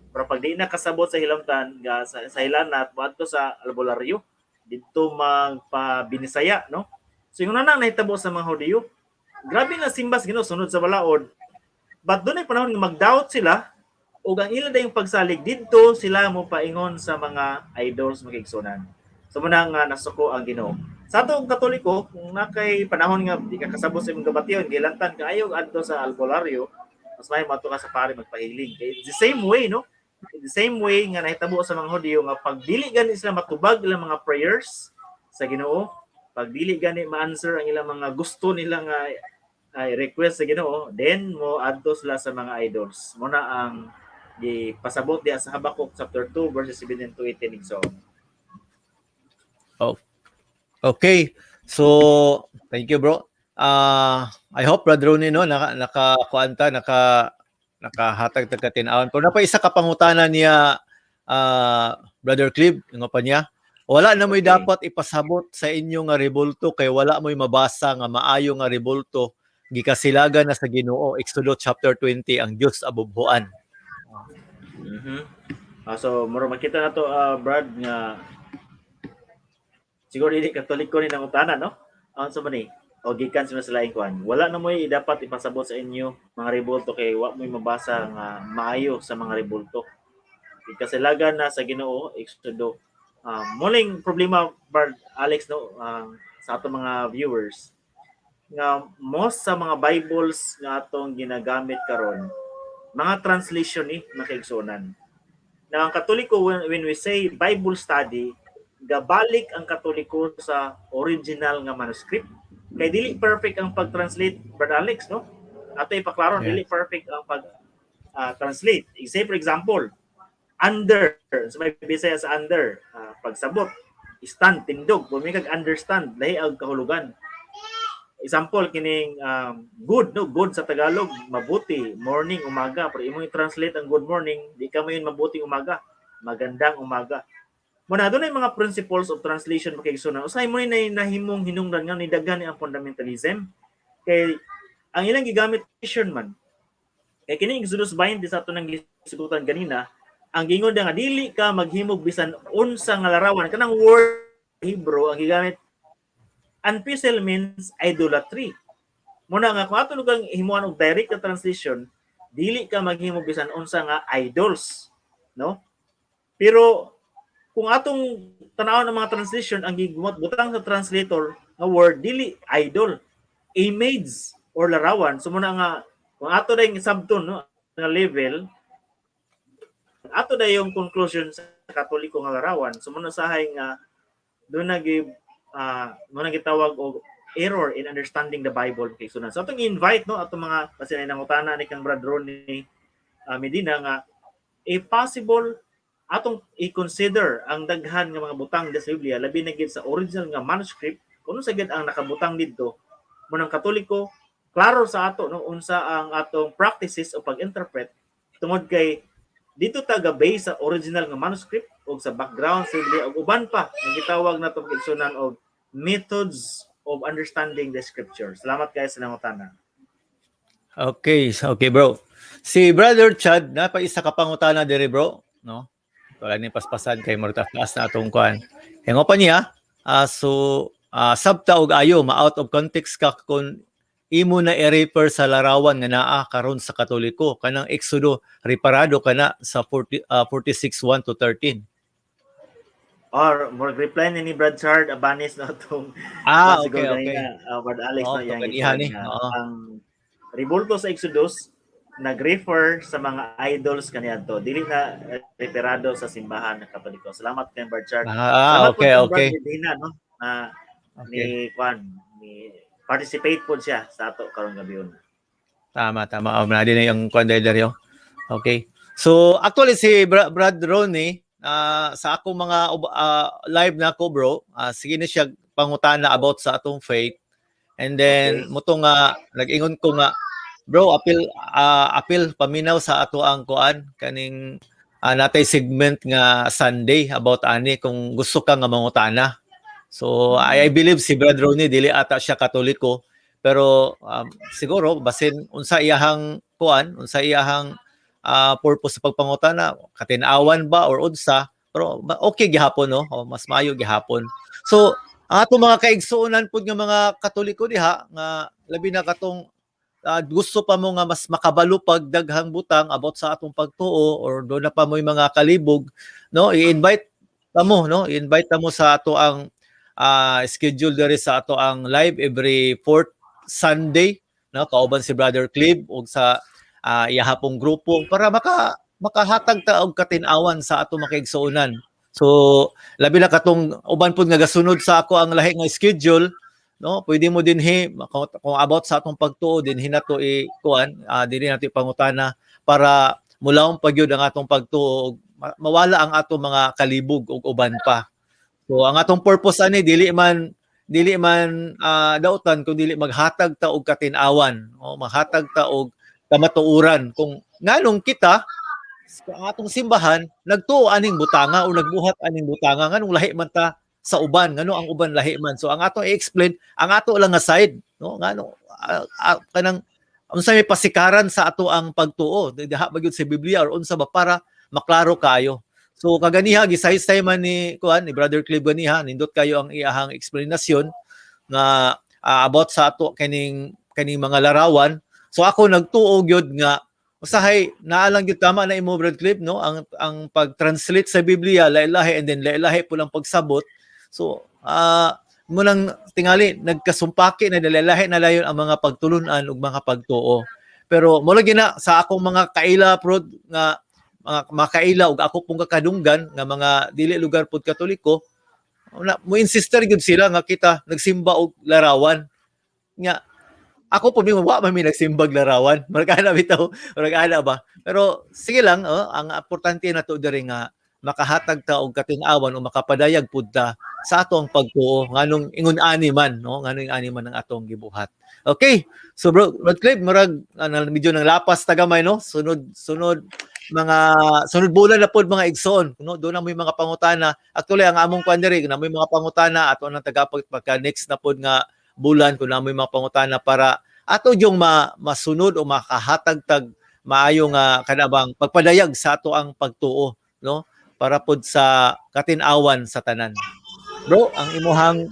Pero pag di na kasabot sa hilamtan, ga, sa hilanat, moadto sa albularyo, didto magpabinisaya, no? So yung nang nahitabo sa mga Hudiyo, grabe nga simba sa Ginoo, sunod sa balaod. But doon ay panahon nga mag-doubt sila ug ang ila dayong pagsalig, didto sila mo paingon sa mga idols, makigsunan. So muna nga nasuko ang Ginoo. Sa atong Katoliko, kung na kay panahon nga di ka kasabot sa imong gabation, gilantan kaayo adto sa albularyo, mas may moadto ka sa pare magpahiling. Kay the same way, no? The same way nga nahitabo sa mga Hudiyo nga pag dili gani sila matubag ilang mga prayers sa Ginoo, pag dili gani ma-answer ang ilang mga gusto nila nga ay request sa Ginoo, then mo adto sila sa mga idols. Muna ang gipasabot diha sa Habakuk chapter 2 verses 17 to 18, igsoon. Okay. So, thank you, bro. I hope, Brother Ronnie, no, naka kuan ta, nakahatag ta katin-awon. Pero napa isa ka pangutana niya, Brother Clib, nga pa niya. Wala na mo'y dapat ipasabot sa inyo nga rebulto kay wala mo'y mabasa nga maayo nga rebulto, gikasilagan na sa Ginoo, Exodus chapter 20, ang Dios abubhuan. So mura makita na to, Brad, nga siguro dili Katoliko ni nangutana, no? Ang sa man ni o gikan sa laing kuan. Wala na mo'y dapat ipasabot sa inyo mga rebulto kay wa mo'y mabasa nga maayo sa mga rebulto. Gikasilagan na sa Ginoo, Exodo. Muling problema, Brad Alex, no, sa atong mga viewers nga most sa mga Bibles nga atong ginagamit karon, mga translation ni, makaigsunan. Na ang Katoliko, when we say Bible study, gabalik ang Katoliko sa original nga manuscript. Kay dili perfect ang pag-translate, Brad Alex, no? Ato ipaklaro, dili perfect ang pag translate. Say for example, under, sa may Bisaya sa under, pagsabot, stand, tindog, bumikag understand, lahi ang kahulugan. Example kining good, no? Good sa Tagalog, mabuti, morning, umaga, pero imong i-translate ang good morning, di ka mo yun mabuting umaga, magandang umaga. Muna doon ay mga principles of translation, makigsunan. Usahay mo ni nahimong hinungdan nga ni daghan ni ang fundamentalism kay ang ilang gigamit vision man. Kay kini Exodus 20 sa ato nang gisugutan ganina, ang gingon nga dili ka maghimog bisan unsa nga larawan, kanang word Hebrew ang gigamit unfisel means idolatry. Muna nga kung ato lugang himuan og direct na translation, dili ka maghimo bisan unsa nga idols, no? Pero kung atong tan-awon ang mga translation, ang gigumot butang sa translator nga word dili idol, image or larawan. So muna nga kung ato dayong sabton, no, nga level, ato dayong conclusion sa Katoliko nga larawan. So muna sahay nga doon nag mo na gitawag og error in understanding the Bible kay sunan. So atong invite, no, atong mga kasi ay nangutana ni kang Brad Ronnie Medina nga if possible atong i-consider ang daghan nga mga butang sa Biblia, labi na gid sa original nga manuscript, kung sa gid ang nakabutang didto. Mo nang Katoliko, klaro sa ato, no, unsa ang atong practices o pag-interpret tungod kay dito ta base sa original nga manuscript o sa background sa Biblia ug uban pa nga gitawag nato igsunan og methods of understanding the scripture. Salamat kayo sa nangutana. Okay, bro. Si Brother Chad, napa isa ka pangutana diri, bro, no? Wala ni paspasan kay murta taas na atong kuan. Hingo pa niya, so sabta og ayo, ma out of context ka kung imo na i-refer sa larawan nga naa karon sa Katoliko kanang Exodo, reparado kana sa 40, 46:1 to 13. Or more reply ni Brad Chard Abanis na atong siguro ganina, Brad Alex, no, yang ganiha ni. Ang rebulto sa Exodus Nag-refer sa mga idols kaniadto. Dili na referado sa simbahan ng Katoliko. Salamat kay Brad Char. Ah, Salamat okay, po kay okay. Brad Medina, no? Na ni Kwan, ni participate po siya sa ato karong gabi. Tama, tama. Oh, na din na yung kwan dere. Okay. So, actually si Brad Ronnie, sa akong mga live na ako, bro, sige na siya pangutana about sa atong faith. And then muto nga nag-ingon ko nga, "Bro, apil apil paminaw sa ato ang kuan kaning natay segment nga Sunday about ani kung gusto ka nga mangutana." So I believe si Brad Ronnie, dili ata siya Katoliko, pero siguro basin unsa iyahang kuan, unsa iyahang purpose sa pagpangutana, katin-awan ba or unsa, pero okay gihapon, no, o mas maayo gihapon. So ang atong mga kaigsuonan pud nga mga Katoliko diha nga labi na katong gusto pa mo nga mas makabalo pag daghang butang about sa atong pagtuo or do na pa mo'y mga kalibog, no, i-invite ta mo, no, i-invite ta mo sa ato ang schedule diri sa ato ang live every fourth Sunday, no, kauban si Brother Clib ug sa iyahapong grupo para makahatag ta og katin-awan sa ato mga kaigsuonan. So labi na katong uban pud nga gasunod sa ako ang lahi nga schedule, no, pwede mo dinhi kung about sa atong pagtuo, dinhi nato i kuan, dinhi nato ipangutana para mulawom pa gyud ang atong pagtuo ug mawala ang atong mga kalibog ug uban pa. So ang atong purpose ani dili man dautan kung dili maghatag ta og katin-awan o maghatag ta og kamatuoran kung nganong kita sa atong simbahan nagtuo aning butanga o nagbuhat aning butanga, nganong lahi man ta sa uban, ngano ang uban lahi man. So ang atong i-explain ang ato lang nga side, no, ngano kanang unsa may pasikaran sa ato ang pagtuo diha ba gyud sa Biblia or unsa ba para maklaro kayo. So kaganiha gisaysay man ni kuan, ni Brother Clib ganiha, nindot kayo ang iyahang explanation nga about sa ato kaning mga larawan. So ako nagtuo gyud nga usahay naa lang gyud, tama na imo, Brad Clib, no, ang pag-translate sa Biblia lahi-lahi and then lahi-lahi po lang pagsabot. So mo nang tingali nagkasumpaki na lahi na layon ang mga pagtulunan ug mga pagtuo. Pero mo lagi na sa akong mga kaila prod nga mga makaila ug ako pong kakadunggan nga mga dili lugar pud Katoliko na mo insister gyud sila nga kita nagsimba og larawan nga. Ako po wa man mi nagsimbag larawan. Murag ana bitaw, murag ana ba. Pero sige lang, oh, ang importante na to diri nga makahatag ta og katin-awan o makapadayag pud ta sa atong pagtuo nganong ingon ani man, no, nganong ani man ang atong gibuhat. Okay, so bro, Brad Clib, murag ano, medyo nang lapas ta gamay, no. Sunod sunod mga sunod bulan na pod, mga igsoon, no, doon na mo yung mga pangutana. Actually ang among kwan diri na mo yung mga pangutana ato nang tagapag pagka next na pod nga bulan kung na mo yung mga pangutana para ato yung masunod o makahatag tag maayo nga kanabang pagpadayag sa ato ang pagtuo, no, para pod sa katin-awan sa tanan. Bro, ang imuhang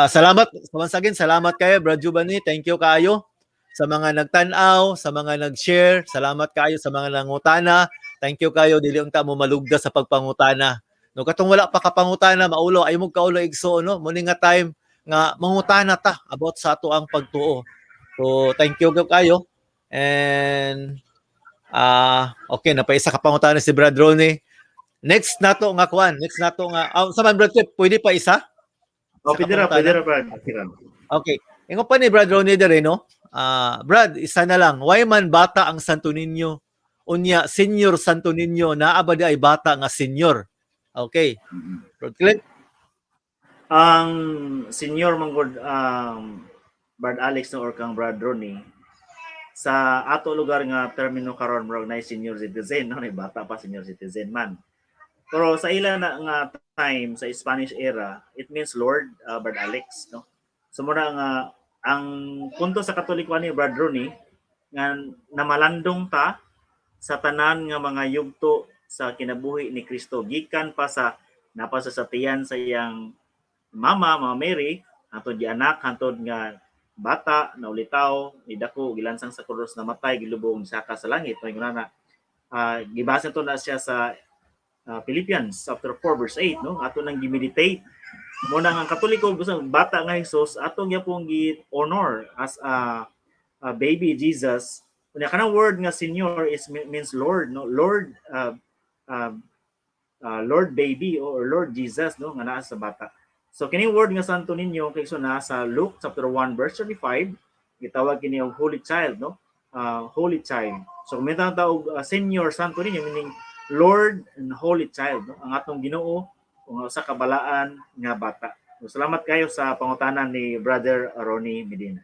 salamat once again, salamat kayo, Brad Giovanni. Thank you kaayo sa mga nagtan-aw, sa mga nag-share, salamat kaayo sa mga nangutana. Thank you kayo, dili unta mo malugda sa pagpangutana. No, katong wala pa kapangutana, maulo ay mo kaulo igsoon, no. Muni nga time nga mangutana ta about sa ato ang pagtuo. So thank you kayo. And okay, napaisa ka pangutana si Brad Ronnie. Next nato nga kuan, next nato nga sa man, Brad Clip, pwede pa isa? Oh, Sa pwede ra, kapangutana? Pwede ra, Brad. Okay ra. Okay. Ingon pa ni Brad Ronnie dere, no? Brad, isa na lang. Why man bata ang Santo Niño? Unya, senior Santo Niño, naa ba di ay bata nga senior? Okay. Brad Clip? Ang senior manggod, Brad Alex, no, or kang Brad Ronnie, sa ato lugar nga termino karon murag na senior citizen, no, ni bata pa, senior citizen man. Pero sa ila na nga time sa Spanish era, it means Lord, Brad Alex, no. So mura nga ang punto sa Katoliko ani, Brad Ronnie, nga namalandong ta sa tanan nga mga yugto sa kinabuhi ni Kristo gikan pa sa napa sa tiyan sa iyang mama, Mama Mary, hantod gianak, hantod nga bata, naulitaw, nidako, gilansang sa krus, namatay, gilubong, saka sa langit. May na gibasa to na siya sa Philippians chapter 4 verse 8, no? Ato nang gimeditate. Mo na ang Katoliko gusto bata nga Jesus atong gyapon gi-honor as a baby Jesus. Unya kanang word nga senior is means Lord, no? Lord, Lord baby or Lord Jesus, no, nga naa sa bata. So kini word nga Santo Niño kay so naa sa Luke chapter 1 verse 35, gitawag kini og Holy Child, no? Holy Child. So kung mitang ta og Senior Santo Niño, meaning Lord and Holy Child, no? Ang atong Ginoo ug usa ka balaan nga bata. So, salamat kayo sa pangutana ni Brother Ronnie Medina.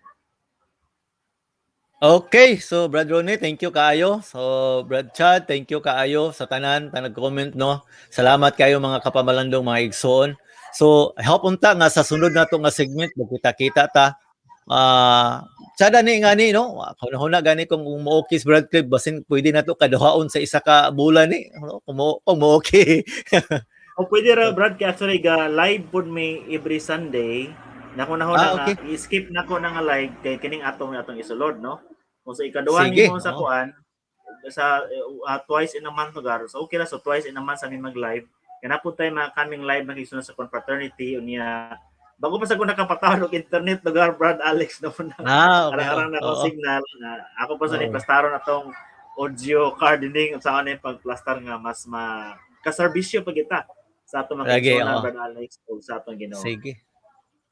Okay, so Brad Ronnie, thank you kaayo. So Brad Chad, thank you kaayo sa tanan ta nag-comment, no. Salamat kayo mga kapamalandong, mga igsoon. So I hope unta nga sa sunod nato nga segment magkita-kita ta. Ah, sada ni nga ni, no. Huna gani kung mo-okay si Brad Cliff, basin pwede nato kaduhaon sa isa ka bulan ni, no? Kung mo-okay. O pwede ra, Brad, kay actually ga live pod may every Sunday. Nako na na i-skip nako na nga live kay kining atong isulod, no. Kung sa ikaduha nimo sa kuan sa twice in a month lugar. So okay ra, so twice in a month sa mi mag-live. Kaya na tayo mga kaming live nakisunod sa confraternity unya bago pa sa ko nakapatawag og internet lugar, Brad Alex, no, na Ah, okay. arang na signal na ako pa sa ni plastaron atong audio card ding sa ano pagplastar nga mas ma kaserbisyo pag kita sa atong mga Lagi, igsoon, oo. Brad Alex, o sa atong Ginoo. Sige.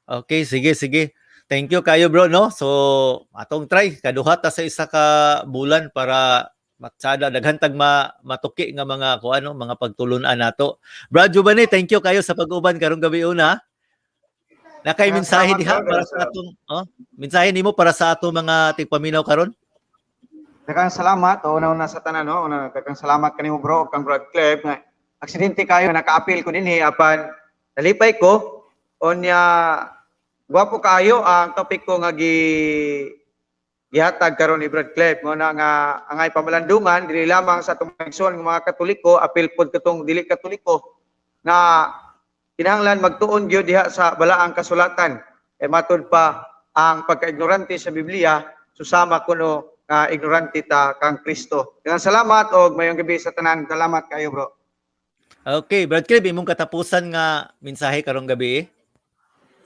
Okay, sige, sige. Thank you kayo, bro, no? So, atong try kaduha ta sa isa ka bulan para matsada daghan tag matuki nga mga kuan, no, mga pagtulun-an nato. Brad Giovanni, thank you kayo sa pag-uban karong gabi una. Nakay mensahe Salamat, diha brother. para sa atong, oh, mensahe nimo para sa atong mga tigpaminaw karon? Daghang salamat o una sa tanan, no. Una, daghang salamat kanimo, bro, kang Brad Cleb nga aksidente kayo nakaapil ko dinhi, apan nalipay ko. Unya gwapo kaayo ang topic ko nga gihatag karon ni Brad Cleb mo na nga angay pamalandungan dili lamang sa atong mga igsoon nga mga Katoliko, apil pod katong dili Katoliko nga kinahanglan magtuon gyud diha sa balaang kasulatan kay matud pa ang pagkaignorante sa Biblia susama kuno nga ignorante ta kang Kristo. Daghang salamat og mayong gabi sa tanan. Salamat kayo, bro. Okay, Brad Cleb, imong katapusan nga mensahe karong gabi.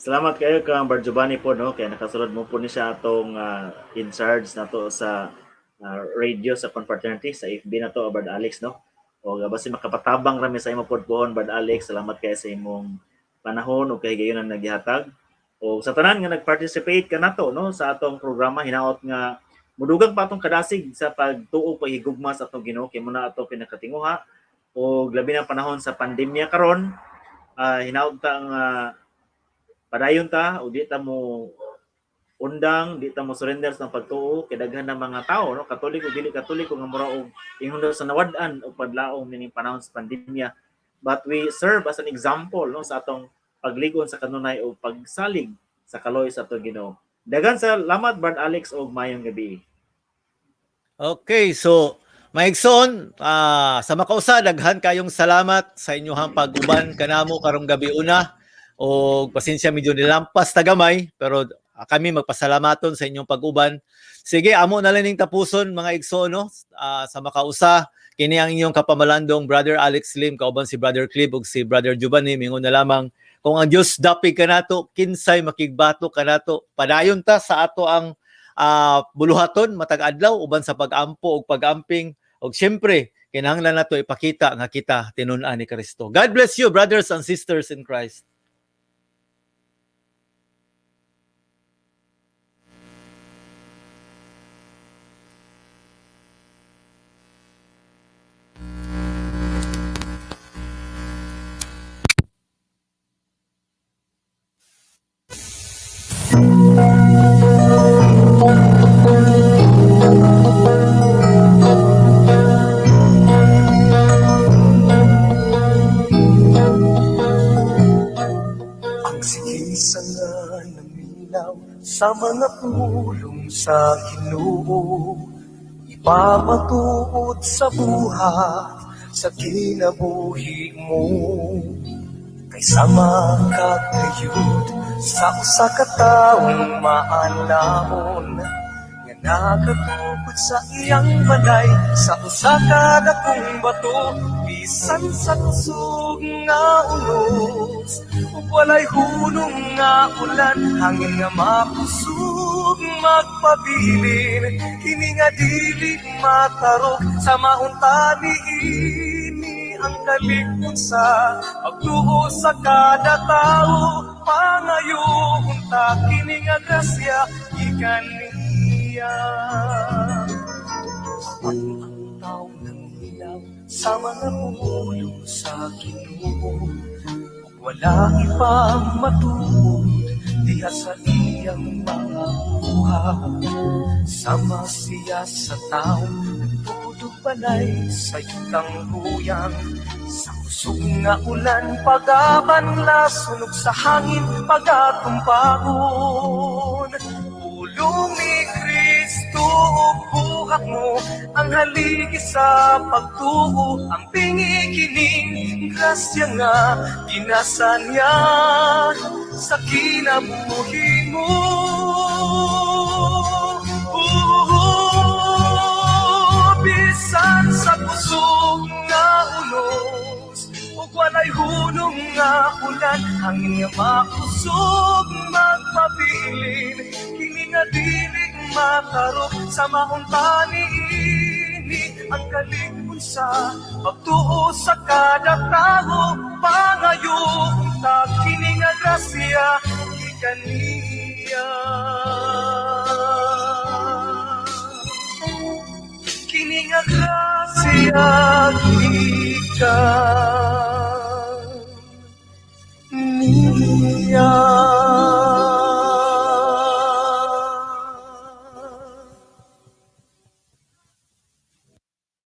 Salamat kayo kang Brad Giovanni po, no, kaya nakasulod mo po ni siya atong in charge nato sa radio sa confraternity sa FB nato, Brad Alex, no. O basi makapatabang rami sa imo pod pohon, Brad Alex. Salamat kayo sa imong panahon ug kahigayonan nga gihatag. O sa tanan nga nag-participate kanato, no, sa atong programa, hinaot nga mudugang pa atong kadasig sa pagtuo, paghigugma sa atong Ginoo kay mo na ato pinakatinguha. O labi na panahon sa pandemya karon, hinaot ta nga padayon ta o di ta mo undang, di ta mo surrender sa pagtuo kay daghan ng mga tao, no, Katoliko, dili Katoliko, nga mura og ingon daw sa nawad-an o padlaong nining panahon sa pandemya, but we serve as an example, no, sa atong pagligon sa kanunay o pagsalig sa kaloy sa atong Ginoo. Daghan salamat, Brad Alex, og mayong gabi. Okay, so maigsoon, sa makausa daghan kayong salamat sa inyong pag-uban kanamo karong gabi una. O pasensya medyo nilampas ta gamay, pero kami magpasalamaton sa inyong pag-uban. Sige, amo na lang ning tapuson mga igsoon, no? Sa makausa kini ang inyong kapamalandong Brother Alex Lim kauban si Brother Clib ug si Brother Giovanni, mingon na lamang kung ang Dios dapig kanato, kinsay makigbato kanato? Padayon ta sa ato ang buluhaton matag adlaw uban sa pag-ampo ug pag-amping ug syempre kinahanglan nato ipakita nga kita tinun-an ni Kristo. God bless you, brothers and sisters in Christ. Ang sikisa nga naminaw sa mga pulong sa Ginoo, ipamatuod sa buhat sa kinabuhi mo. Kay sama kakayod sa usa ka taong maanamon nga Nagatukod sa iyang balay sa usa ka dakong bato, bisan sa kusog nga unos ug walay hunong nga ulan, hangin nga makusog magpabilin, kini nga dili matarok sa maunta niini ang kalig-on sa pagtuo sa kada tawo. Pangayo unta kini nga grasya gikan niya. Ang taw nanghilaw sa mga pulong sa Ginoo ug wala ipang matuod diha sa iyang mga buhat. Sama siya sa tao nagtukod og balay sa yutang huyang, sa kusog nga ulan pagabanlas, sunog sa hangin pagatumpagon. Pulong ni Kristo ug buhat mo ang haligi sa pagtuo. Ang pingi kining grasya nga ginasa niya sa kinabuhi mo. Oo, bisan sa kusog nga unos ug walay hunong nga ulan, hangin nga makusog magpabilin, kini nga dili matarok sa maunta niini ang kalig-on sa pagtuo sa kada tawo. Pangayo unta kini nga grasya gikan niya. Kini nga grasya gikan niya.